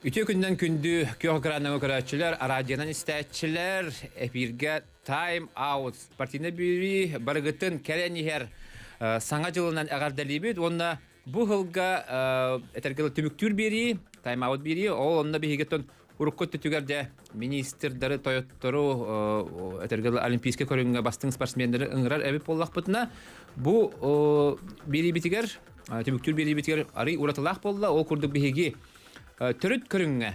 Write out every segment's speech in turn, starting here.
Үтүө күнүнэн күндү күөх экраннаҥы көрөөччүлэр, араадьыйанан истээччилэр, эфиргэ Time Out спортивнай биэрии барыгытын кэлэн иһэр саҥа дьылынан эҕэрдэлиибит уонна бу сылга этэргэ түмүктүүр биэрии, Time Out биэрии, ол онно биһигиттэн урукку өттүтүгэр дьэ министрдары, тойоттору, этэргэ олимпийскай көрүҥҥэ бастыҥ спортсменнары ыҥырар эбит буоллахпытына, бу биэриибитигэр, түмүктүүр биэриибитигэр арый уратылаах буолла. Ол курдук биһиги Төрүт көрүҥҥэ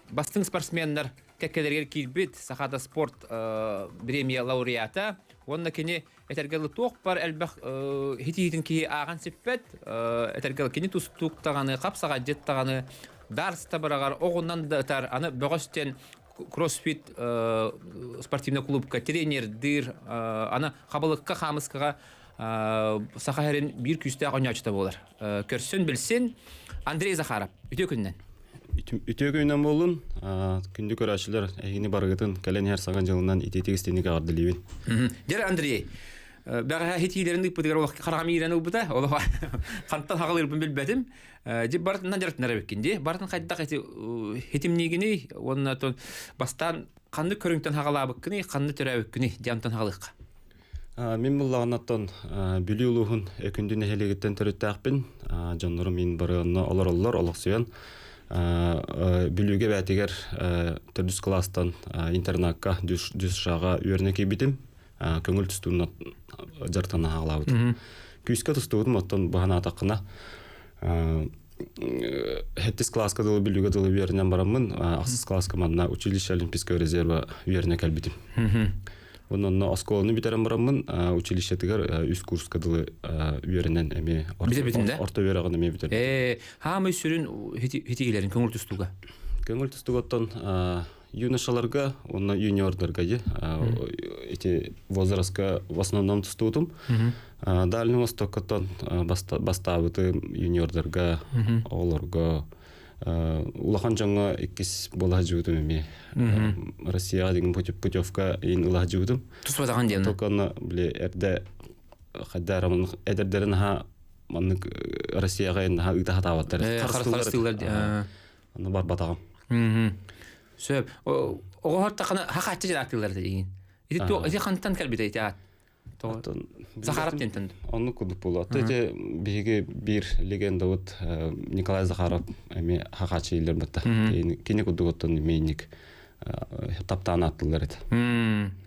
бастыҥ спортсменнар кэккэлэригэр киирбит Сахата спорт премия лауреата уонна кини этэргэ туох бар элбэх хитиитин киһи ааҕан сиппэт этэргэ кини тустуук даҕаны хапсаҕайдьыт даҕаны дарс да быраҕар оҕунан да ытар аны бөҕөстөн кроссфит спортивный клубка тренердиир аны хабылыкка хаамыскаҕа саха сирин биир күүстээх оонньооччута буолар Көрсөн билсин Андрей Захаров. Үтүө күнүнэн. Үтүө күнүнэн буоллун. Күндү көрөөччүлэр, эһигини барыгытын кэлэн иһэр саҥа дьылынан итиитик истиҥник эҕэрдэлиибин. Дьэ, Андрей, бэҕэһээ хитиилэрин ыыппытыгар олох хараҕым иирэн ылбыта. Олох хантан хаҕалыырбын билбэтим. Дьи барытынан дьарыктанар эбиккин дии. Барытын хайдах ити хитимниигиний уонна бастаан ханнык көрүҥтэн хаҕалаабыккыный, ханна төрөөбүккүнүй диэн онтон хаҕалыахха. Мин буллаҕынаттан Бүлүү улууһун Өкүндү нэһилиэгиттэн төрүттээхпин. Дьоннорум мин бары онно олороллор, олохсуйан. Бүлүүгэ бээтигэр төрдүс кылаастан интернакка ДЮСШ-ҕа үөрэнэ киирбитим. Көҥүл тустуунан дьарыктана хаалаабытым. Күүскэ тустубутум, оттон быһанаатаххына сэттис кылааска дылы Бүлүүгэ дылы үөрэнэн бараммын, ахсыс кылааска манна училище Олимпийского резерва үөрэнэ кэлбитим. Онно оскуоланы бүтэрэн бараммын училищетыгар үс курска дылы үөрэнэн эмиэ орто үөрэҕин эмиэ бүтэрбитим. Ээ, хаамай сүрүн хитиилэрин көҥүл тустууга? Көҥүл тустуугаттан юношаларга уонна юниордарга ити возрастка в основном тустуутум. Дальний Востоккаттан бастаабытым юниордарга, оҕолорго улахан дьоҥҥо иккис буола сылдьыбытым эмиэ. Россияҕа деген путевка иин ыла сылдьыбытым. Туспатаҕын диэн. Только онно били эрдэ хайдаар эдэрдэрин аха маннык Россияҕа наһаа ыыта сатаабаттар. Харыстыыллар дии. Онно барбатаҕым. Сөп. Оҕо хартахана хахааччы дьараактыыллар дигин. Ити ити хантан кэлбитэ ити аат? Захаров диэнтэн. Оннук курдук буолуо. Аты ити биһиги биир легендабыт Николай Захаров эмиэ хахааччы иилэр батта. Кини курдук оттон эмиэ таптаан ааттылар этэ.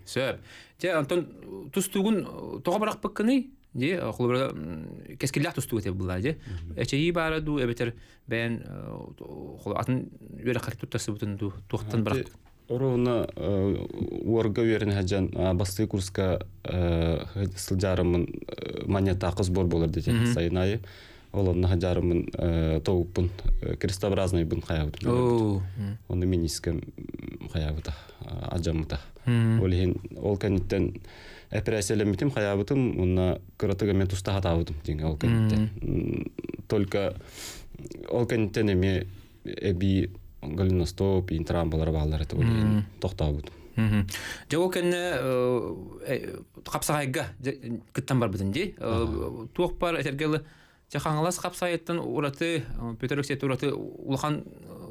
Сөп. Дьэ, онтон тустуугун тоҕо бырахпыккыный? Дии, холобура кэскиллээх тустууг этэ булла дии. Эчэйии баара дуу, эбэтэр бэйэн атын үөрэххэ туттарсыбытын дуу, туохтан бырах Оруобуна уорга үөрэнэ сылдьан бастыы курска сылдьаарыммын манньатаахха сбор буолар диэтэ сайын аайы. Ол онно сылдьаарыммын тобукпун крестообразнайбын хайаабытым. Онно минискэм хайаабыта, алдьаммыта. Ол иһин ол кэнниттэн эпэрээссийэлэммитим, хайаабытым уонна кыратык эмиэ туста хатаабытым диҥ ол кэнниттэн. Только ол кэнниттэн эмиэ эбии голеностоп травмалара бааллар этэ ол тохтообутум. Дьэ ол кэннэ хапсаҕайга кыттан барбытын дии. Туох бар этэргэ дьэ Хаҥалас хапсаайыттан ураты Петр Алексеевич ураты улахан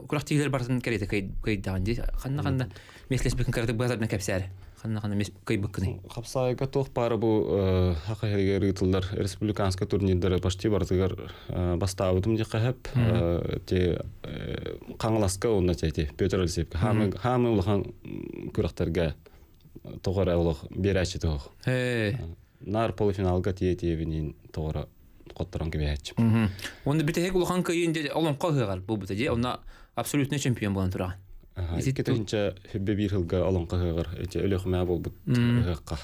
күрэхтиилэр барытын кэриэтэ кыайдаҕын дии. Ханна-ханна миэстэлэспиккин кыратык быһатарына кэпсээр. Ханна-ханна кыайбыккыный? Хапсаайга туох баара бу Саха сиригэр ыытыллар республиканскай турнирдары почти барытыгар бастаабытым диэххэ сөп. Те Хаҥаласка уонна те Петр Алексеевка хаамы хаамы улахан күрэхтэргэ тоҕо эрэ олох биэрээччи тоҕо. Наар полуфиналга тиийэ-тиийэбиниин тоҕо эрэ хотторон кэбиһээччим. Уонна бүтэһик улахан кыайыын дьэ олоҥхо ыһыаҕар буолбута дии. Онно абсолютный чемпион буолан тураҕын. Икки тыһыынча хүббэ биир сылга олоҥхо ыһыаҕар ити Өлүөхүмэ буолбут ыһыахха.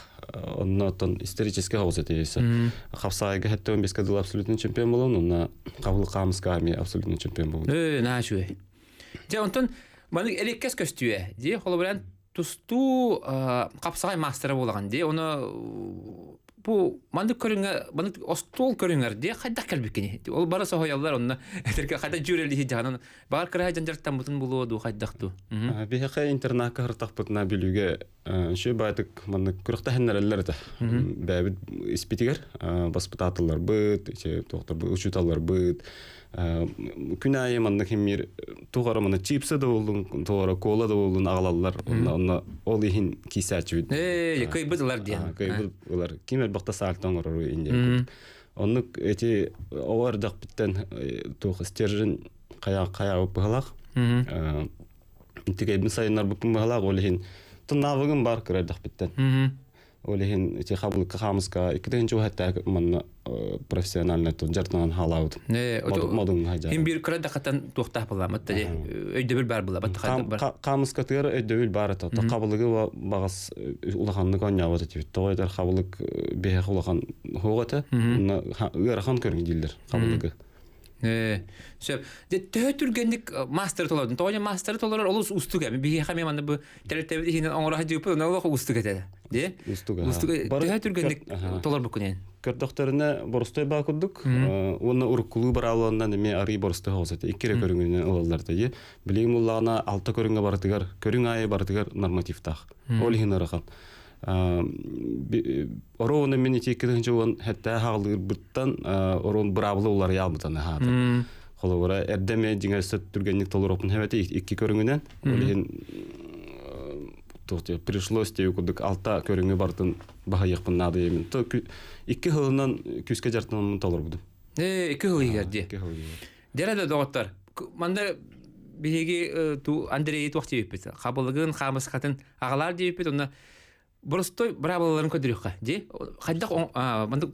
Онно оттон исторический соҕус этэ Хапсаайга хэттэ он бескэ дылы абсолютный чемпион буолан, онно Хабыл Хаамыска эмиэ абсолютный чемпион буолбут. Ээ, наһаа үчүгэй. Дьэ, онтон маны элеккэс көстүө. Дии, холобуран тустуу хапсаҕай маастара буолаҕын дии. Ону бу маннык көрүҥҥэ маннык остуол көрүҥэр дии хайдах кэлбиккиний? Ол бары соһуйаллар онно этэргэ хайдах дьүөрэлиһи дьаһанан баар кыраһа дьан булуо дуу хайдах дуу? Биһиэхэ интернакка һыртахпытына Бүлүүгэ үчүгэй баайтык маннык күрэхтэһиннэрэллэр этэ. Бэйэбит испитигэр баспытаатылларбыт, туохтарбыт, учууталларбыт. Күн аайы маннык химмир туох эрэ маны чипсы да буоллун, туох эрэ кола да буоллун аҕалаллар. Онно онно ол иһин киисээччибит. Ээ, кыйбыт ылар диэн. Кыйбыт ылар. Ким элбэхтэ саалтан оҥорор индия. Оннук эти оҕо эрдэхпиттэн туох стержень хайа хайа быһалаах. Тикэйбин сайыннарбыппын быһалаах ол иһин туннаабыгым бар кыра эрдэхпиттэн. Ол иһин ити хабылыкка хаамыска 2 уһаттаах манна профессиональный дьарытынан хаалаабытым. Модун хажа. Хин бир кыра дахатан туохтаах буламат да өйдөбүл бар буламат Хаамыскатыгар өйдөбүл бар это. Хабылыгы багас улаханнык оонньообот этибит. Тоҕо этэр хабылык биһиэхэ улахан хуох этэ. Ыарахан көрүҥ дииллэр хабылыгы. Сөп. Дьэ төһө түргэнник мастер толордун? Тоҕо мастер толорор олус уустук эми. Биһиэхэ эмиэ манна бу тэрилтэбит иһинэн оҥоро сылдьыбыппыт, онно олох уустук этэ. Дьэ? Уустук. Уустук. Төһө түргэнник толорбуккун эн? Көрдөхтөрүнэ боростой баа курдук уонна уруккулуу барааланан эмиэ арый боростой хоҕус этэ. Икки эрэ көрүҥүнэн ылаллар этэ. Билигин буллаҕына алта көрүҥҥэ барытыгар, көрүҥ аайы барытыгар нормативтаах. Ол иһин ыарахан. Оруобуна мин ити 2010 хэттээх аҕалыырбыттан оруон быраабыла уларыйаабытан аһаата. Холобура, эрдэ эмиэ дьиҥэр түргэнник толоруохпун эбэтэ икки көрүҥүнэн. Ол иһин пришлось диэби курдук алта көрүҥү барытын баһыйыахпын наада диэмин. Икки сылынан күүскэ дьарыктанаммын толорбутум. Икки сыл иһигэр дии. Икки сыл иһигэр. Дьэрэ да доҕоттор, манна биһиги ту Андрейи туох диэбиппит, хабылыгын, хаамыскатын аҕалаар диэбиппит, онно боростой быраабылаларын көрдөрүөххэ дии. Хайдах маннык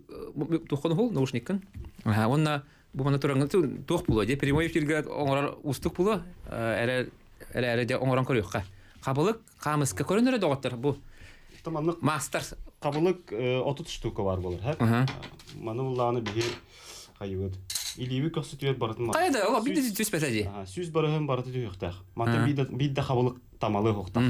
туоххун уһул наушниккын. Уонна бу манна тураҥҥын туох буолуо дии, прямой эфиргэ оҥорор уустук буолуо, эрэ эрэ дьэ оҥорон көрүөххэ. Хабылык, хаамыска көрөн эрэ доҕоттор бу. Маннык мастер хабылык 30 штука бар болар, ха? Маны буллааны биһи хайыбыт. Илииби көхсүтүгэр барытын Хайа да, ол биир түспэтэ дии. Сүүс барыһын барыты түһүөхтээх. Мантан биир да хабылык тамалы уһуктаах.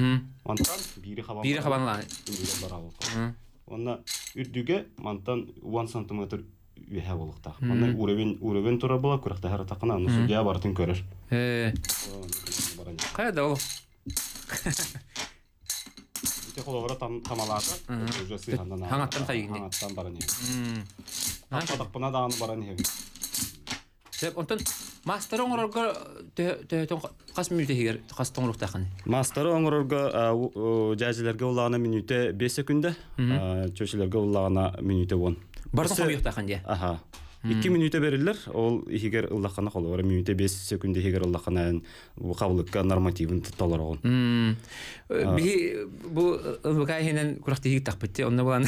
Мантан биири хабан Биири хабан лаан. Онна үрдүгэ мантан 10 сантиметр үөһэ буолуохтаах. Манна уровень уровень турар була күрэхтэһэр атахына, аны судья барытын көрөр. Хайа да ол. Ити холобура тамалаата, уже сыһаннан Хаҥаттан хайыгын. Хаҥаттан баран иһэбин. Хаппатахпына даҕаны баран иһэбин. Сөп, онтон маастары оҥорорго төһөтөн хас мүнүүтэ иһигэр хас тоҥоруохтааххыный? Маастары оҥорорго дьээдьилэргэ улаана мүнүүтэ 5 секунда, чөчөлөргө улаана мүнүүтэ 10. Барытын хомуйуохтааххын дии. Аха. Икки мүнүүтэ бериллэр, ол иһигэр ыллаххына холобура мүнүүтэ 5 секунда иһигэр ыллаххына бу хабылыкка нормативын толороҕун. Биһи бу ылбыка иһинэн күрэхтэһии тахпыт онно булан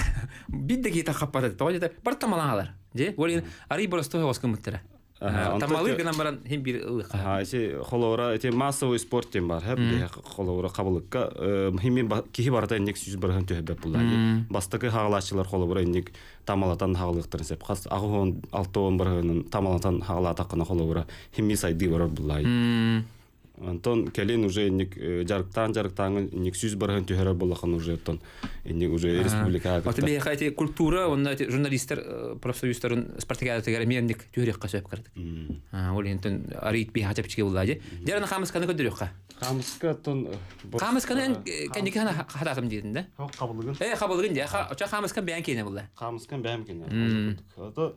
бир да киһи таххаппата тоҕо дьэ бар тамалаҥалар дьэ ол арый боростуой соҕус гыммыттара тамалыы гынан баран хин бир ылыха ити холобура ити массовый спорт диэн бар холобура хабылыкка химин киһи барыта инник сүүс барыһын түһэрбэт булла бастакы хаалааччылар холобура инник тамалатан хаалыахтарын сөп. Хас аҕыс алта уон бырыһыанын тамалатан хаалаатаххына холобура химми сайдыы барар буллаай. Онтон кэлин уже инник дьарыктаан дьарыктааҥҥын инник сүүс барыһын түһэрэр буоллаххына уже оттон инник уже республикаҕа кытта. Биһиэхэ ити культура уонна ити журналистар профсоюзтарын спартакиадатыгар эмиэ инник түһэриэххэ сөп кырдык. Ол иһин арыйт биһиэхэ чэпчэки буллаа дии. Дьэ хаамысканы көрдөрүөххэ. Хаамыска оттон Хаамысканы кэнники хатаатым диэтин да? Хабылыгын. Э хабылыгын дии. Очо хаамыскан бэйэн киэнэ булла. Хаамыскан бэйэм киэнэ. Ото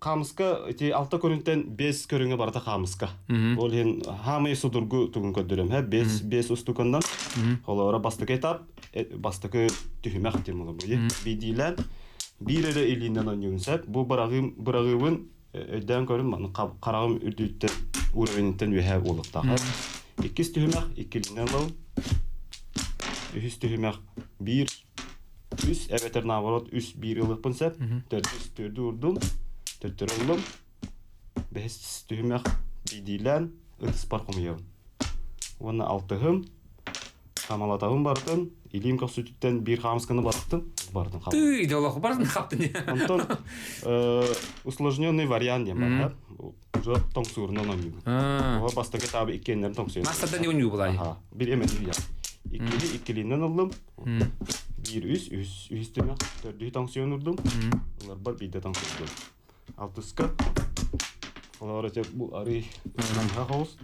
хаамыска ити алта көрүнтэн бес көрүҥэ барыта хаамыска. Ол иһин хаамай судургу тугун көрдөрөм. Хэ бес бес устукандан холоора бастакы этап бастакы түһүмэх диэн буолар. Биидиилээн биир эрэ илиинэн оонньуун сөп. Бу быраҕыым быраҕыыбын өйдөөн көрүн маны хараҕым үрдүттэн уровеньтэн үөһээ буолуохтаах. Иккис түһүмэх иккилинэн ылабын. Үһүс түһүмэх биир үс эбэтэр наоборот үс биир ылыахпын сөп. Төрдүс төрдү урдум, төттөрү ыллым. Бэһис түһүмэх биирдиилээн ытыспар хомуйабын. Уонна алтыһым Хамалатабын барытын, илиим көхсүтүттэн биир хаамысканы барыттым, барытын хабын. Тыы, идеолог барытын хаптын. Онтон усложненный вариант диэн бар. Уже тоҥсуурунан оонньуубун. Оҕо бастакы этабы иккиэннэрин тоҥсуйан. Мастардан оонньуу булай. Бир эмэн үйэ. Иккили иккилинэн ыллым. Биир үс, үс, үһүс түмэх, төрдүһү тоҥсуйан урдум. Ыларбар биирдэ тоҥсуйдум. Алтыска. Олор эти бу арый намыһах оҕус.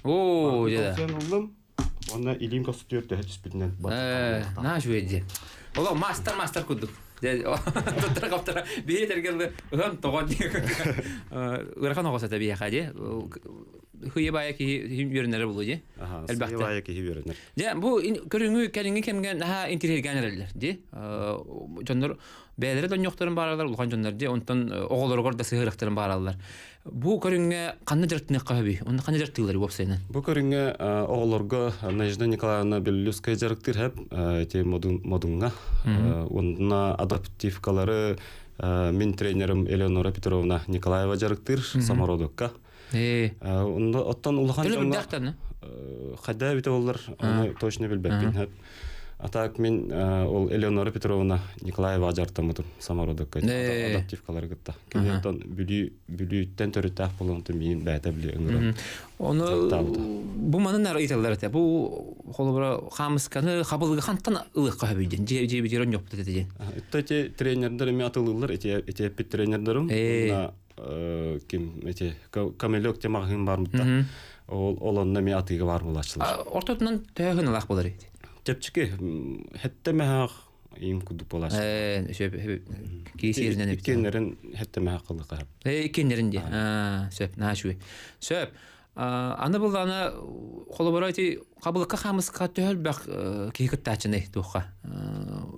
Оо, дьэ. Ыллым. Уонна илиим көхсүтүгэр төһө түспүтүнэн Нааш үөдди. Олох мастер мастер курдук. Туттара хаптара биһи этэргэр ыһан тоҕон ыарахан оҕос этэ биһиэхэ дии. Хыйы баайа киһи үөрэнэрэ булу дии. Элбэхтэ. Баайа киһи үөрэнэр. Дьэ, бу көрүҥү кэлиҥҥи кэмҥэ наһаа интириэһиргээн эрэллэр дии. Дьоннор бэйэлэрэ донньуохтарын бааралар, улахан дьоннор дии, онтон оҕолоругар да сыһыарыахтарын баараллар. Бу көрүҥҥэ ханна дьарыктаныахха сөбүй? Онно ханна дьарыктыыллар уопсайынан? Бу көрүҥҥэ оҕолорго Надежда Николаевна Беллюская дьарыктыыр хэп эти модуҥҥа. Онно адаптивкалары мин тренерим Элеонора Петровна Николаева дьарыктыыр самородокка. Оттон улахан дьоҥҥо хайда эбитэ боллар, ону точно билбэппин. А так мин ол Элеонора Петровна Николаева дьарыктаммытым самородокка адаптивкалары кытта. Киниттэн Бүлүү Бүлүүттэн төрүттээх буолан миин бэйэтэ били ыҥыран. Ону бу манын ыйыталлар этэ. Бу холобура хаамысканы хабылыгы хантан ылыахха сөбүй диэн. Дьиэ дьиэбитигэр онньоппут этэ диэн. Итте эти тренердер эми атылыыллар эти эти эппит тренердерим. Ким эти камелек те маҕаһыын бар мутта. Ол ол онно эми атыыга бар булааччылар. Ортотунан төһө хыналаах болар эти? Чэпчэки хэтте мэһээх им курдук буолааччы. Сөп кии сиэринэн эбит. Иккиэннэрин хэтте мэһээх кылыка. Иккиэннэрин дии. Сөп, наһаа үчүгэй. Сөп. Аны былаана холобура ити хабылыкка хаамыска төһө элбэх киһи кыттааччыный туохха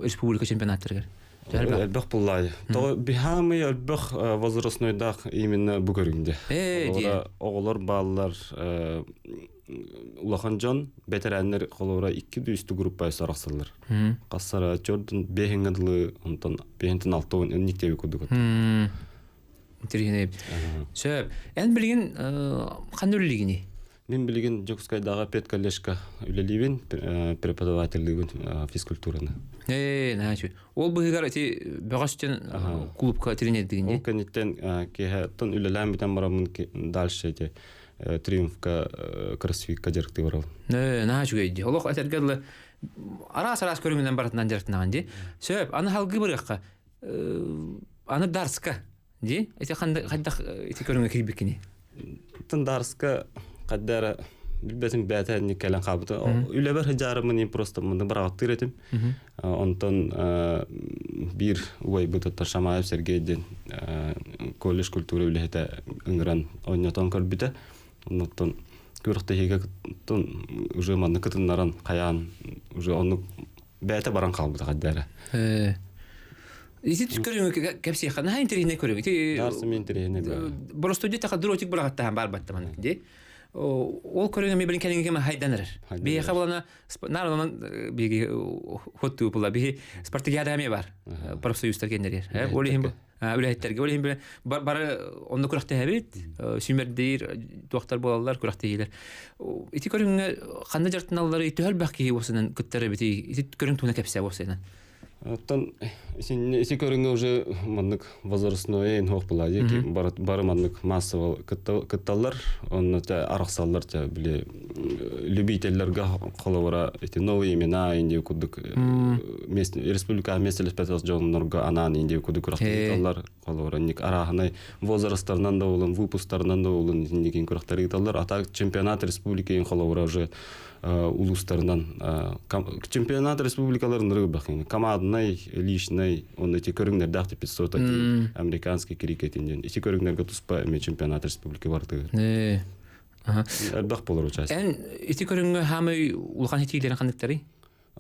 республика чемпионаттарыгар? Элбэх буллаайы. Тоҕо биһаамый элбэх возрастнойдаах именно бу көрүҥдэ. Оҕолор бааллар улахан дьон бэтэрээннэр холобура икки үстүү группа арахсаллар. Хассара чордун бэһиҥҥэ дылы онтон бэһинтэн алта уон инник курдук. Интириэһинэй. Сөп. Эн билигин ханна үлэлиигиний? Мин билигин Дьокуускайдааҕы педколледжка үлэлиибин, преподавателлиибин физкультураны. Ээ, наһаа үчүгэй. Ол быһыгар ити бөҕөстөн клубка тренердигин Ол кэнниттэн киэһэ үлэлээн бүтэн бараммын дальше эти триумфка кроссфитка дьарыктыы барабын. Ээ, наһаа үчүгэй дии. Олох этэргэ дылы араас-араас көрүҥүнэн барытынан дьарыктанаҕын дии. Сөп, аны халгыы барыахха. Аны дарска дии. Ити хайдах ити көрүҥҥэ киирбиккиний? Тын дарска хайда эрэ билбэтим бэйэтэ инник кэлэн хаалбыта. Үлэбэр сыдьаарыммын просто муну быраҕаттыыр этим. Онтон биир убайбыт оттор Шамаев Сергей диэн колледж культура үлэһитэ ыҥыран оонньотон көрбүтэ. Оннуттан күрэхтэһиигэ уже манна кытыннаран хайаан уже оннук бэйэтэ баран хаалбыта хайда эрэ. Ити көрүҥү кэпсиэххэ наһаа интэриэһинэй көрүҥ. Ити Дарсым интэриэһинэй Боростуойдьу таха дротик быраҕаттаһан баар баттаман ди. Ол көрүҥ эми билин кэлиҥҥи кэм хайдан эрэр. Биһиэхэ булана наар онон биһиги хоттуу була биһи спартакиада эмиэ бар. Профсоюзтар кэннэригэр. Ол иһин үлэһиттэргэ ол иһин бары онно күрэхтэһэбит, сүүмэрдиир туохтар буолаллар күрэхтэһиилэр. Ити көрүҥҥэ ханна дьарыктаналларый төһө элбэх киһи уопсайынан кыттар эбитий? Ити көрүҥ туһунан кэпсээ уопсайынан. Оттон ити көрүҥҥэ уже маннык возрастной инһох была бары маннык массово кытталлар, онно те арахсаллар те били любительлерге холобура эти новые имена инди курдук республика местелеспетас дьоннорго анаан инди курдук күрэхтэр холобура ник арааһынай возрасттарынан да болун выпусктарынан да болун итинникин күрэхтэр ыыталлар а так чемпионат республики холобура уже улуустарынан чемпионат республикаларын рыбахин командный личный он эти көрүҥнэрдээх 500 американский крикетин ити көрүҥнэргэ туспа эми чемпионат республики бартыгар элбэх болор участие эн ити көрүҥҥэ хаамай улахан этиилэрин ханныктарый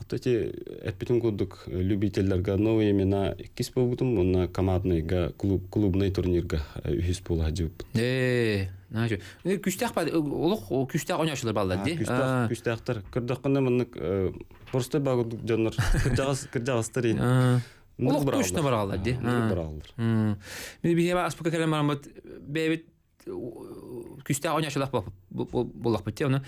Ото эти эппитим курдук любительлерга новые имена иккис буолбутум уонна командныйга клуб клубный турнирга үһүс буола сылдьыбыппыт. Ээ, наһаа күстээх олох күстээх оонньооччулар бааллар дии. Күстээх күстээхтэр. Көрдөххүнэ маннык простой баагурдук дьоннор кырдьаҕас кырдьаҕастар иин. Олох точно барааллар дии. Барааллар. Мин биһиэхэ аспыкка кэлэн бараммыт бэйэбит күстээх оонньооччулаах буоллахпыт дии ону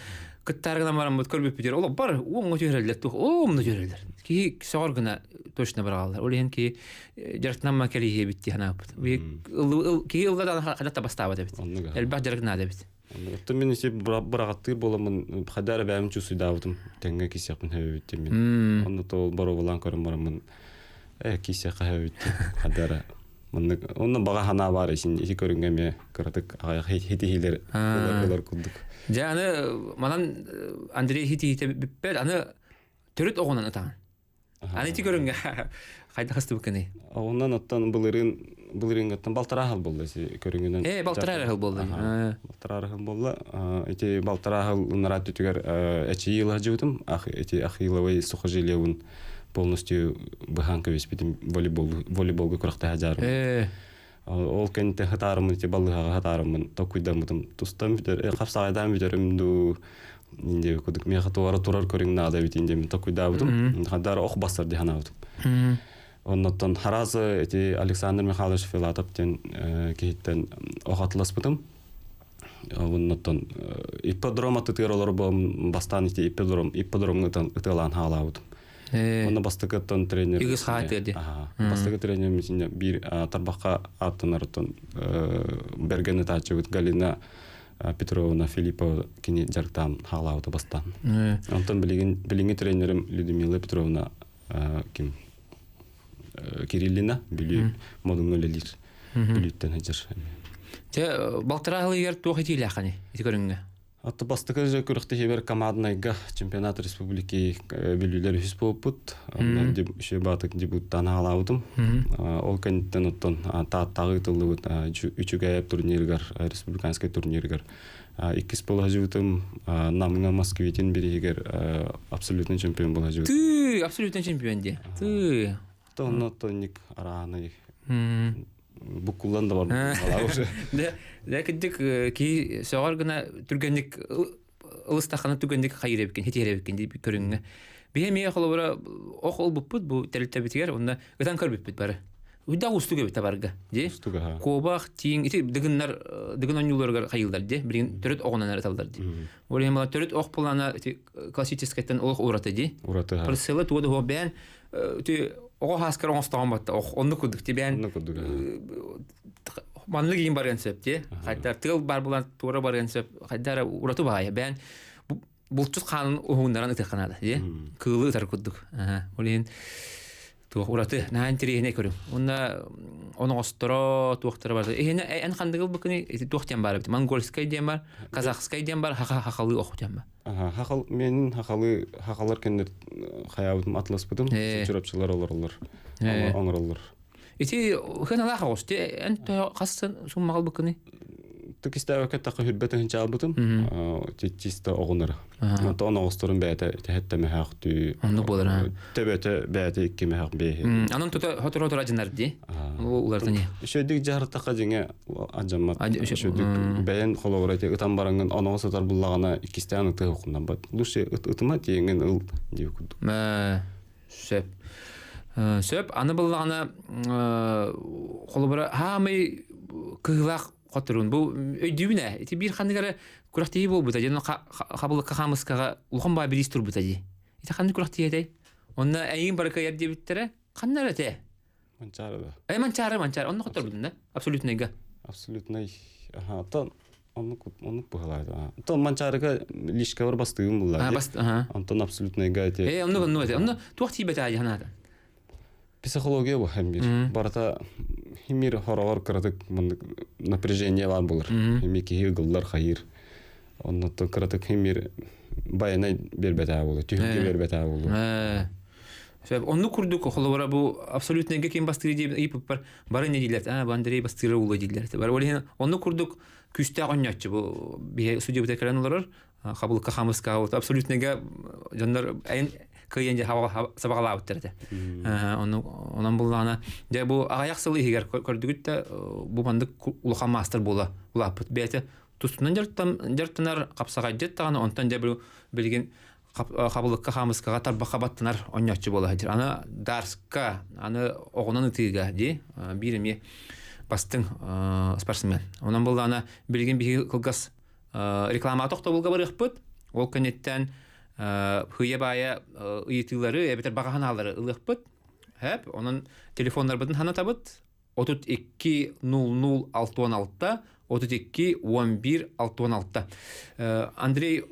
кыттаары гынан бараммыт көрбүппүтүгэр олох бар уоҥҥа түһэрэллэр туох оомно түһэрэллэр киһи сөҕөр гына точно быраҕаллар ол иһин киһи дьарыктанамма кэлииһиэбит дии санаабыт киһи ылла даҕаны хайдах да бастаабат эбит элбэх дьарык наада эбит Оттон мин ити быраҕаттыыр буоламмын хайда эрэ бэйэм чувствуйдаабытым тэҥҥэ киисиэхпин хэбэбит мин онно то боруобалаан көрөн бараммын э киисиэххэ хэбэбит хайда эрэ Маннык онно баҕа санаа баар исин ити көрүҥҥэ эмиэ кыратык аҕыйах хитиһиилэр ылар курдук. Дьэ аны манан Андрей хитиһиитэ бүппэт аны төрүт оҕунан ытаҕын. Аны ити көрүҥҥэ хайдах ыстыбыккыный? Онон оттон былырыын былырыыҥҥыттан балтараа сыл буолла ити көрүҥүнэн. Э, балтараа сыл буолла. Балтараа сыл буолла. Ити балтараа сыл ынараа түтүгэр эчийии ылаһдьыбытым. Ити ахиловый сухожилиебын полностью быһаан кэбиспитим волейбол волейболга күрэхтэһэ дьаарым. Ол кэнниттэн хатаарыммын ити балыыһаҕа хатаарыммын токуйдаммытым тустан бүтэр хапсаҕайдаан бүтэрим дуу диэби кудук миэхэ туора турар көрүҥ наада эбит диэмин токуйдаабытым хадаар ох бассар дии санаабытым оннуттан харазы ити Александр Михайлович Филатов диэн киһиттэн ох атласпытым оннуттан ипподром аттытыгар олорбом бастаан ити ипподром ипподромҥа ытыалаан хаалаабытым Онно бастакыттан тренер Үгүс хаатыа ди. Бастакы тренерим биир тарбахха ааттанарыттан бэргэн ытааччыбыт Галина Петровна Филиппова кини дьарыктаан хаалаабыта бастаан. Онтон билигин билиҥҥи тренерим Людмила Петровна ким Кириллина Бүлүү модуҥҥа үлэлиир. Бүлүүттэн сылдьар. Те балтараа сылыгар туох итиилээххиний ити көрүҥҥэ? Атта бастакы же күрэхтэһиибэр команднайга чемпионат республики бүлүүлэр үһүс буолбут. Онно үчүгэй баатык дебюттаан хаалаабытым. Ол кэнниттэн оттон Тааттаҕа ыытыллыбыт Үчүгэйэп турнирыгар, республиканскай турнирыгар иккис буола сылдьыбытым. Намҥа Москвитин бирииһигэр абсолютный чемпион буола сылдьыбытым. Тыы, абсолютный чемпион дии. Тыы. Онно тонник араанай буккуллан да барбыт уже. Дэ кырдьык киһи сөҕөр гына түргэнник ылыстаххына түргэнник хайыр эбиккин, хитиэр эбиккин дип көрүҥҥэ. Биһи эмиэ холобура ох ылбыппыт бу тэрилтэбитигэр онно ытан көрбүппүт бары. Уйдаах устук эбит табарга. Ди. Куобах, тииҥ, ити дыгыннар дыгын оонньууларыгар хайыллар ди. Билигин төрүт оҕунан ыталлар ди. Ол иһин төрүт ох плана ити классическайтан олох ураты ди. Ураты. Прицелы туга да бээн Ти оҕо хааскар оҥостоҕон батта оннук курдук тибээн Оннук курдук. маннык иин барыан сөп ти хайдар тыал бар булан туора барыан сөп хайдар ураты баайа бээн булчут хаанын уһугуннаран ытыахханаада ди кыылы ытар курдук ол иһин туох ураты наһаа интэриэһинэй көрүҥ уонна оноҕосторо туохтара бар иһинэ эн ханныгыл быкыны туох диэн баар эбит монгольскай диэн бар казахскай диэн бар хахалыы ох диэн бар Хахал мен хахалы хахалар кэннер хайаабытым атласпытым чурапчылар олороллор оҥороллор. Ити хыналаах оҕус ти эн хассын суммаҕал быкыны? Тыкистээбэккэ тахха хүрбэ тыһынча албытым чисто оҕунара. Онтон оҕусторун бэйэтэ тэһэттэ мөһөөхтүү. Оннук буолар. Төбөтө бэйэтэ икки мөһөөх биэһи. Анан тута хоторо-хоторо ажынар дии. Улартан Үчүгдүк дьаһартахха дьиҥэ адьаммат. Үчүгдүк бэйэн холобура ити ытан бараҥҥын оноҕо сытар буллаҕына иккистээн ытыа охуннаммат. Лучше ытыма тиэҥҥин ыл диир курдук. Сөп. Сөп. Аны буллаҕына холобура хаамай кыһыылаах хотторун. Бу өйдүүбүн ээ. Ити биир ханнык эрэ күрэхтэһии буолбута. Дьон хабылыкка хаамыскаҕа улахан баа бириис турбута дии. Ити ханнык күрэхтэһии этэй? Онно эйигин бары кыайар диэбиттэрэ. Ханна эрэ этэ? Манчаары да. Э, Манчаары, Манчаары. Онно хотторбутун да? Абсолютныйга. Абсолютный. Аха, оттон оннук оннук быһалаата. Оттон Манчаарыга лишкабар бастыгым булла. А, баст, аха. Онтон абсолютныйга эти. Э, оннук оннук этэ. Онно туох тиийбэтэ аайы ханаата. Психология бу хэммир. Барыта химир хороҕор кыратык напряжение бар булар. Хими киһи ыгыллар хайыр. Оннуттан кыратык химир байанай бербэтээ болу, түһүлгэ бербэтээ болу. Сөп. Оннук курдук холобура бу абсолютныйга ким бастыыр диэн ыйыппыппар бары не дииллэр а бу Андрей бастыыра улуу дииллэр. Бары ол иһин оннук курдук күүстээх онньооччу бу биһи судьябыта кэлэн олорор хабылыкка хамыска вот абсолютныйга дьоннор айын кыайан дьэ сабаҕалаабыттар этэ. Ону онон буллаҕына дьэ бу аҕыйах сыл иһигэр көрдүгүт да бу маннык улахан маастар буола улааппыт. Бэйэтэ тустунан дьарыктанар хапсаҕайдьыт даҕаны онтон дьэ билигин хабылыкка хаамыскаҕа тарбахха баттанар онньооччу буола сылдьар. Аны дарска, аны оҕунан ытыыга дии биир эмиэ бастыҥ спортсмен. Онон буоллаҕына билигин биһиги кылгас реклама тохтобулга барыахпыт. Ол кэнниттэн хыйа баайа ыйытыылары эбэтэр баҕа санаалары ылыахпыт. Хэп, онон телефоннарбытын ханатабыт. 32 00 66 32 11 66. Андрей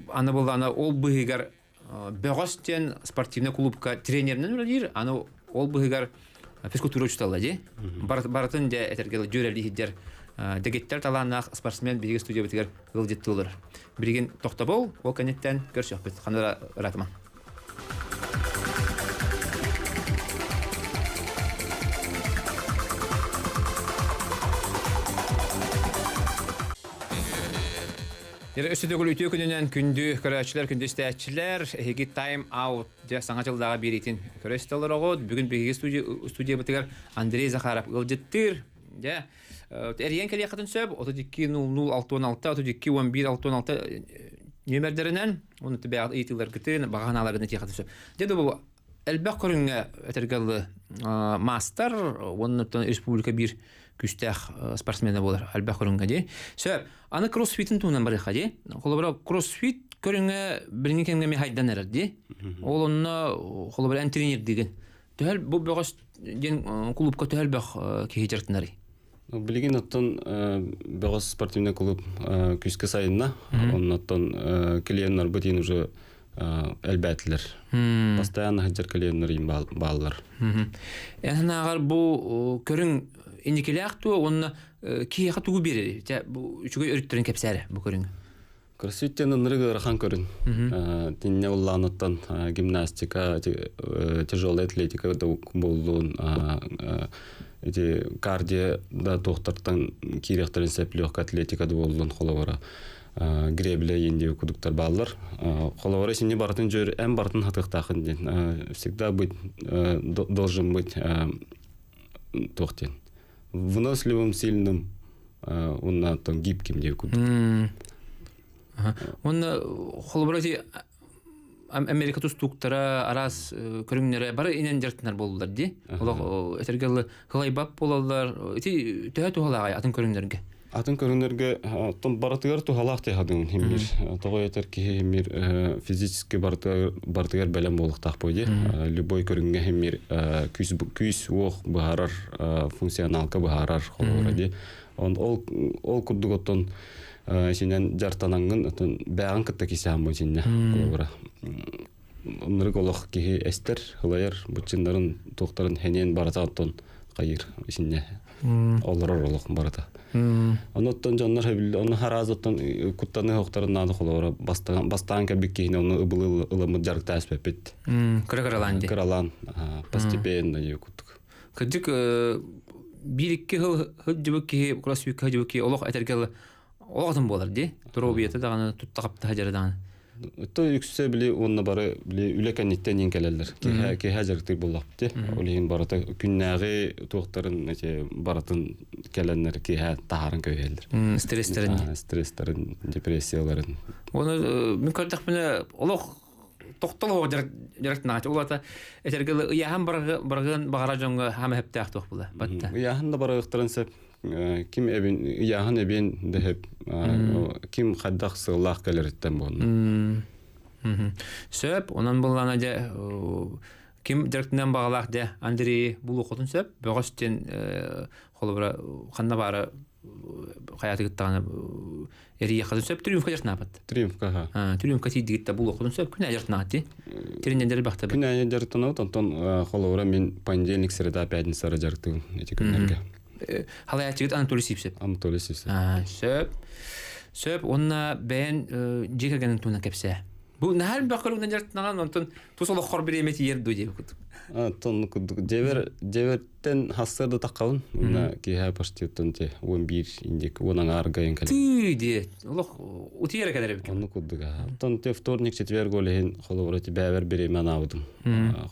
аны буллаана ол быһыгар Бөҕөс диэн спортивный клубка тренеринэн үлэлиир, аны ол быһыгар физкультура учуутала дии. Барытын дьэ этэргэ дьүөрэлииһиддэр дэгиттэр талааннаах спортсмен биһиги студиябытыгар Өссө төгүл үтүө күнүнэн күндү көрөөччүлэр, күндү истээччилэр, эһиги Time Out дьэ саҥа дьыллааҕы биэриитин көрө истэ олороҕут. Бүгүн биһиги студиябытыгар Андрей Захаров ыалдьыттыыр. Дьэ, эрийэн кэлиэххитин сөп. 32 00 66 32 11 66 нүөмэрдэринэн уонна бэйэҕит ыйытыыларгытын, баҕа санааларгытын этиэххитин сөп. Дьэ, бу элбэх көрүҥҥэ этэргэ дылы маастар уонна республика биир күүстээх спортсмена буолар элбэх көрүҥҥэ дии. Сөп. Аны кроссфитин туһунан барыахха дии. Холобура кроссфит көрүҥэ билиҥҥи кэмҥэ эмиэ хайдан эрэр дии. Ол онно холобура эн тренердиигин. Төһөл бу бөҕөс диэн клубка төһө элбэх киһи дьарыктанарый? Билигин оттон бөҕөс спортивный клуб күүскэ сайынна. Оннуттан клиеннарбыт уже элбээтилэр. Постоянно сылдьар клиеннэр бааллар. Эн санааҕар бу көрүҥ инникилээх дуо уонна киһиэхэ тугу биэрэрий? Чэ, бу үчүгэй өрүттэрин кэпсээрэ бу көрүҥ. Кроссфит диэн ынырык ыарахан көрүҥ. Тиннэ уллааныттан гимнастика, тяжелая атлетика да буоллун, ити кардио да туохтартан киириэхтэрин сөп легкая атлетика да буоллун холобура гребля индия кудуктар бааллар. Холобура сини барытын дьөр эн барытын хатыахтаахын диэн. Всегда быть должен быть туох диэн выносливым, сильным уонна там гибким диэн курдук. Уонна холобура ити Америка тустууктара араас көрүҥнэрэ бары инэн дьарыктанар буоллулар дии. Олох этэргэ дылы кылайбат буолаллар. Ити төһө туһалааҕай атын көрүҥнэргэ? Атын көрүҥнэргэ оттон барытыгар туһалаах дии саныыбын химмир. Тоҕо этэр киһи химмир физически барытыгар бэлэм буолуохтаах буо дии. Любой көрүҥҥэ химмир күүс күүс уох быһаарар функционалка быһаарар холобура дии. Ол ол курдук оттон синэн дьартанаҥҥын отон бээҕин кытта кисээн синнэ холобура ынырык олох киһи эстэр ылайар быччыннарын туохтарын хэниэн барыта оттон хайыр исиннэ олорор олох барыта ону оттон дьоннор ону хараас оттон куттаны охторун наада холобура бастаан бастаан кэлбит киһини ону ыбылы ыламмыт дьарыктаа эспэппит кыра кыралаан ди кыралаан постепенно курдук Кырдьык биир-икки сыл сылдьыбыт киһи курас сүүккэ сылдьыбыт киһи олох этэргэ олох атын буолар дии. Доруобуйата даҕаны тутта-хапта сылдьара даҕаны. То үксэ били уонна бары били үлэ кэнниттэн иин кэлэллэр. Киһи киһи дьарыктыыр буоллахпыт. Ол иһин барыта күннээҕи туохтарын эти барытын кэлэннэр киһи таһааран көһөллөр. Стресстэрин. Стресстэрин, депрессияларын. Оны мин көрдөхпүнэ олох тохтол дьарыктанааччы улата этэргэ ыйааһын барыгын баҕара дьоҥҥо хаама хэптээх туох була батта ыйааһын да барыахтарын сөп ким эбин ыйааһын эбиэн дэһэп ким хайдах сыаллаах кэлэриттэн буолна сөп онон буллана дьэ ким дьарыктынан баҕалаах дьэ Андрей булуохутун сөп бөҕөс диэн холобура ханна баара хайаатыгыттаҕына эрийиэххитин сөп триумфка дьарытнаабат триумфка ха триумфка тиийдигит булуоххутун сөп күн дьарытнаат ти тренердер бахта күн аайы дьарыктанабыт онтон холобура мин понедельник среда пятница дьарыктыыбын эти күннэргэ халаяччыгыт Анатолий Сивцев Анатолий Сивцев сөп сөп уонна бэйэн дьиэ кэргэнин туһунан кэпсээ Бу наһаа элбэх көрүҥнэн дьарыктанаҕын, онтон тус олоххор бириэмэ тиийэр дуо диэбит курдук. Оттон курдук дьэбэр дьэбэртэн хассыарда таххабын. Уонна киэһэ почти те 11 индик уон аҥаар гайын кэлэн. Тыы диэ. Олох утуйар кэлэр эбит. Онну курдук. Оттон те вторник, четверг ол иһин холобура ти бэйэбэр бириэмэ анаабытым.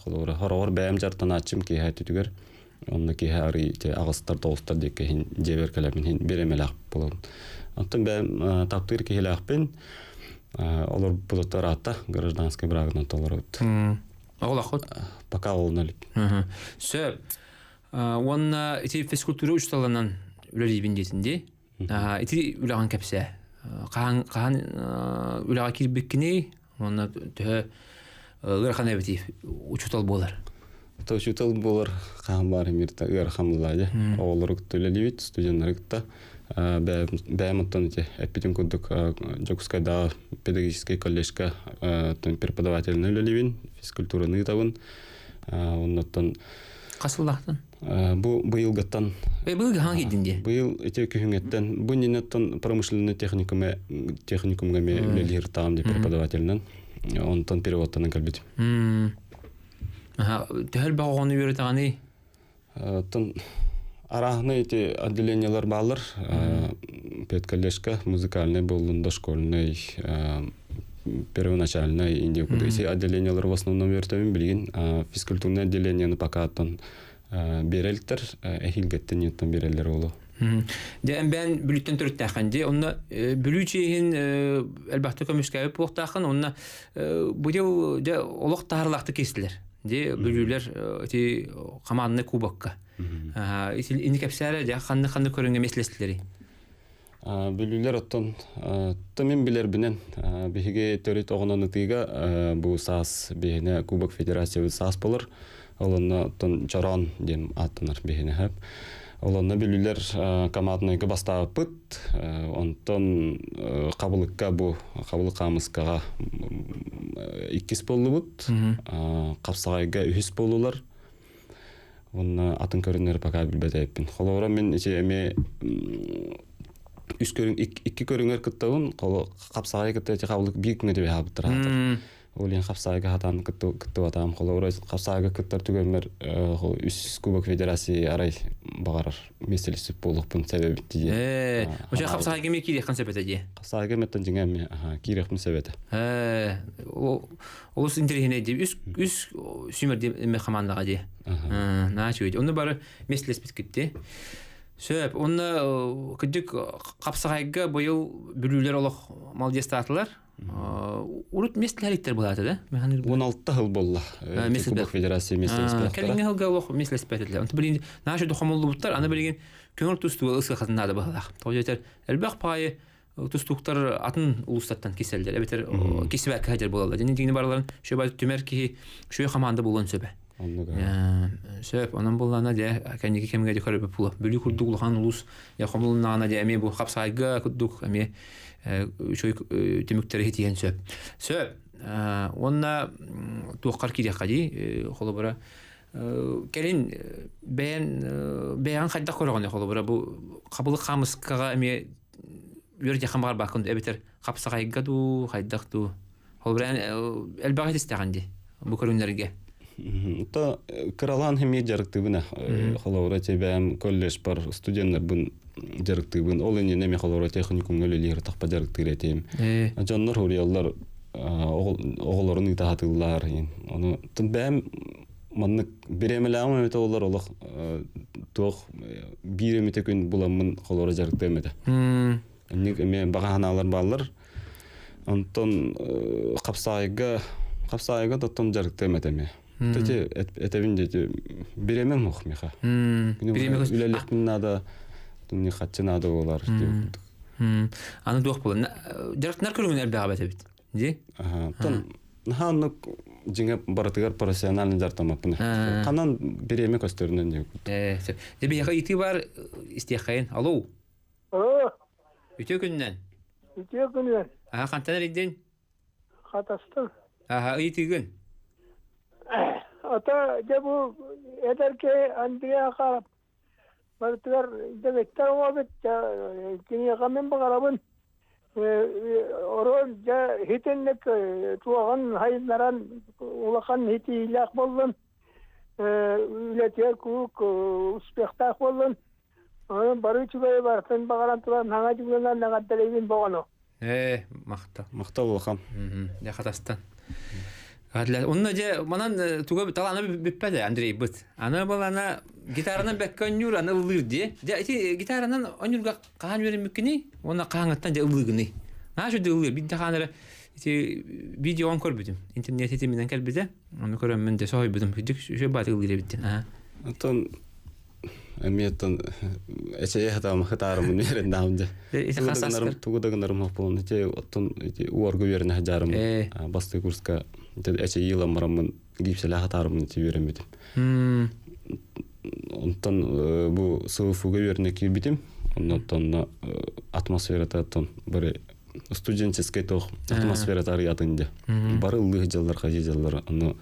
Холобура хороҕор бэйэм дьарыктанааччым киэһэ түтүгэр. Онно киэһэ арый те аҕыстар тоҕустар диэки иһин дьиэбэр кэлэбин иһин бириэмэлээх буолабын. Оттон бэйэм таптыыр киһилээхпин. Олор булуттар аатта гражданскай брагынан толорубут. Оҕолоххут? Пока олуна илик. Сөп. Уонна ити физкультура учууталынан үлэлиибин диэтин дии. Ити үлэҕин кэпсээ. Хаһан хаһан үлэҕэ киирбиккиний? Уонна төһө ыарахан эбитий учуутал буолар? То учуутал буолар хаһан баар эмир ыарахан буолла дьэ. Оҕолору кытта үлэлиибит, студеннары кытта. Бэйэм оттон ити эппитим курдук Дьокуускайдааҕы педагогическай колледжка преподавателинэн үлэлиибин, физкультураны ыытабын. Оннуттан Хас сыллаахтан? Бу быйылгыттан. Быйыл хаһан киирдин дии? Быйыл ити күһүҥҥэттэн бу иннинэттэн промышленный техникума техникумга эмиэ үлэлиир таам ди преподавателинэн. Онтон переводтанан кэлбитим. Төһө элбэх оҕону үөрэтэҕиний? Оттон Арааһынай ити отделениелар бааллар. Педколлежка, музыкальный буоллун, дошкольный, первоначальный индия Эти отделениелар в основном үөртэбин билигин. Физкультурное отделениены пока оттон берелтер, эһилгэттен ниеттен береллер олу. Дьэ бэйэн Бүлүүттэн төрүттээххин дии. Онно Бүлүү чиэһин элбэхтик көмүскээбит буолуохтааххын. Онно бу дьыл дьэ олох таһарылаахтык киистилэр. Дии Бүлүүлэр ити командный кубокка. Ини кэпсээрэ дьэ ханнык-ханнык көрүҥҥэ миэстэлэстилэрий? Бүлүүлэр оттон мин билэрбинэн биһиги төрүт оҕонон ытыыга бу саас биһиэнэ Кубок Федерациябыт саас болор. Ол онно оттон Чороон диэн ааттанар биһиэнэ хөп. Ол онно бүлүүлэр команднайга бастаабыппыт. Онтон хабылыкка бу хабылык хаамыскаҕа иккис буоллубут. Хапсаҕайга үһүс буоллулар. Уонна атын көрүҥнэри пока билбэт эбиппин. Холобура мин ити эмиэ үс көрүҥ икки көрүҥэр кыттабын. Хапсаҕайы кытта ити хабылык биир күҥҥэ түбэһэ хаалбыттар. Ол иһин хапсаҕайга хатаан кыттыбатаҕым. Холобура хапсаҕайга кыттар түгэммэр үс Кубок Федерации арай баҕарар миэстэлэспит буолуохпун сөп эбит дии. Ээ, очо хапсаҕайга эмиэ киириэххин сөп этэ дии. Хапсаҕайга эмиэ дьиҥэ эмиэ киириэхпин сөп этэ. Ээ, олус интэриэһинэй дии. Үс үс сүүмэрдии эмэ хамаандаҕа дии. Наһаа үчүгэй. Онно бары миэстэлэспит китти. Сөп. Онно кырдьык хапсаҕайга быйыл бүлүүлэр олох молодецтаатылар. Урут миэстэлэриттэр былаата да? 16 сыл буолла. Кубок Федерация миэстэлэспэттэр. Кэлиҥҥи сылга олох миэстэлэспэтилэр. Онто билигин наша хомуллубуттар, аны билигин көҥүл тустууга ысыахатын наада быһалаах. Тоҕо диэтэр элбэх паайы тустууктар атын улуустартан кисэллэр эбэтэр кисибэккэ сылдьар буолаллар. Дьэ дьиҥи барыларын шөбө түмэр киһи шөй хамаанда буолуон сөбө. Сөп. Онон буоллаана дьэ кэнники кэмҥэ дьэ көрөбүт була. Бүлүү курдук улахан улуус дьэ хомулуннаҕына дьэ эмиэ бу хапсаайга курдук эмиэ үчүгэй түмүктэри ситиһэн сөп. Сөп. Уонна туоххар киириэххэ дии холобура кэлин бэйэн бэйэҕин хайдах көрөҕүнүй холобура бу хабылык хаамыскаҕа эмиэ үөрдьэххин баҕарбаккын эбэтэр хапсаҕайга дуу хайдах дуу холобура элбэҕи истэҕин дии бу көрүҥнэргэ То кыралаан эмиэ дьарыктыыбын холобура тебэм колледжпар студеннарбын дьарыктыыбын ол иннинэ эми холобура техникумҥа үлэлиир тахпа дьарыктыыр этим дьоннор хуруйаллар оҕолорун ыытаһатыыллар ону бэйэм маннык бириэмэлээҕим эмитэ олор олох туох биир эмитэ күн буламмын холоро дьарыктыам этэ. Инник эмиэ баҕа санаалар бааллар. Онтон хапсаайга хапсаайга тоттон дьарыктыам этэ эмиэ. Эти этэбин дети бириэмэм суох миэхэ. Үлэлиэхпин наада, хаччы наада буолар. Аны туох буолан дьарыктанар көрүҥүн элбэҕэ эбит. Дии? Оттон наһаа оннук дьиҥэ барытыгар профессионально дьарыктаммаппын. Ханан бириэмэ көстөрүнэн диэн курдук. Ээ, сөп. Дьэ биһиэхэ ыйытыы баар истиэххэйин. Алло. Оо, Үтүө күнүнэн. үтүө күнүнэн. Аха, хантан эрийдин? Хатастан. Аха, ыйытыыгын. Ата дьэ бу эдэркэй Андрей Ахаров Барытыгар дэгиттэр оҥоробут, киниэхэ мин баҕарабын оруол дьэ итинник туоҕун сайыннаран улахан итиилээх буоллун, үлэтигэр куруук успехтаах буоллун. Онон бары үчүгэйи барытын баҕаран туран саҥа дьылынан эҕэрдэлиибин боҕону. Ээ, махтал. Махтал улахан. Дьэ хатастан. Онно дьэ манан туга талаана бүппэт Андрейбыт. Аны балана гитаранан бэккэ онньуур, аны ыллыыр дии. Дьэ ити гитаранан онньуурга хаһан үөрэммиккиний? Уонна хаһаҥҥыттан дьэ ыллыыгыный? Наһаа үчүгэй ыллыыр. Биирдэ хаһан эрэ ити видеоҕын көрбүтүм. Интернет ситиминэн кэлбитэ. Ону көрөммүн дьэ соһуйбутум. Үчүгэй баатык ыллыыр эбит диэн. Аха. Оттон Эмиэттэн эчэйэ хатаама хатаарымын үөрэннэҕим дьэ. Ити хас сааскар? Тугу да гынарым хоппулун ити оттон ити уорга үөрэнэ сылдьарым бастакы курска эчэйии ылан бараммын гипсэлээх хатаарымын ити үөрэммитим. Онтон бу СВФУга үөрэнэ киирбитим. Оннуттан атмосферата оттон бары студенческий туох атмосферата арыйатын дьэ. Бары ыллыы сылдьаллар, хадьы дьаллар, ону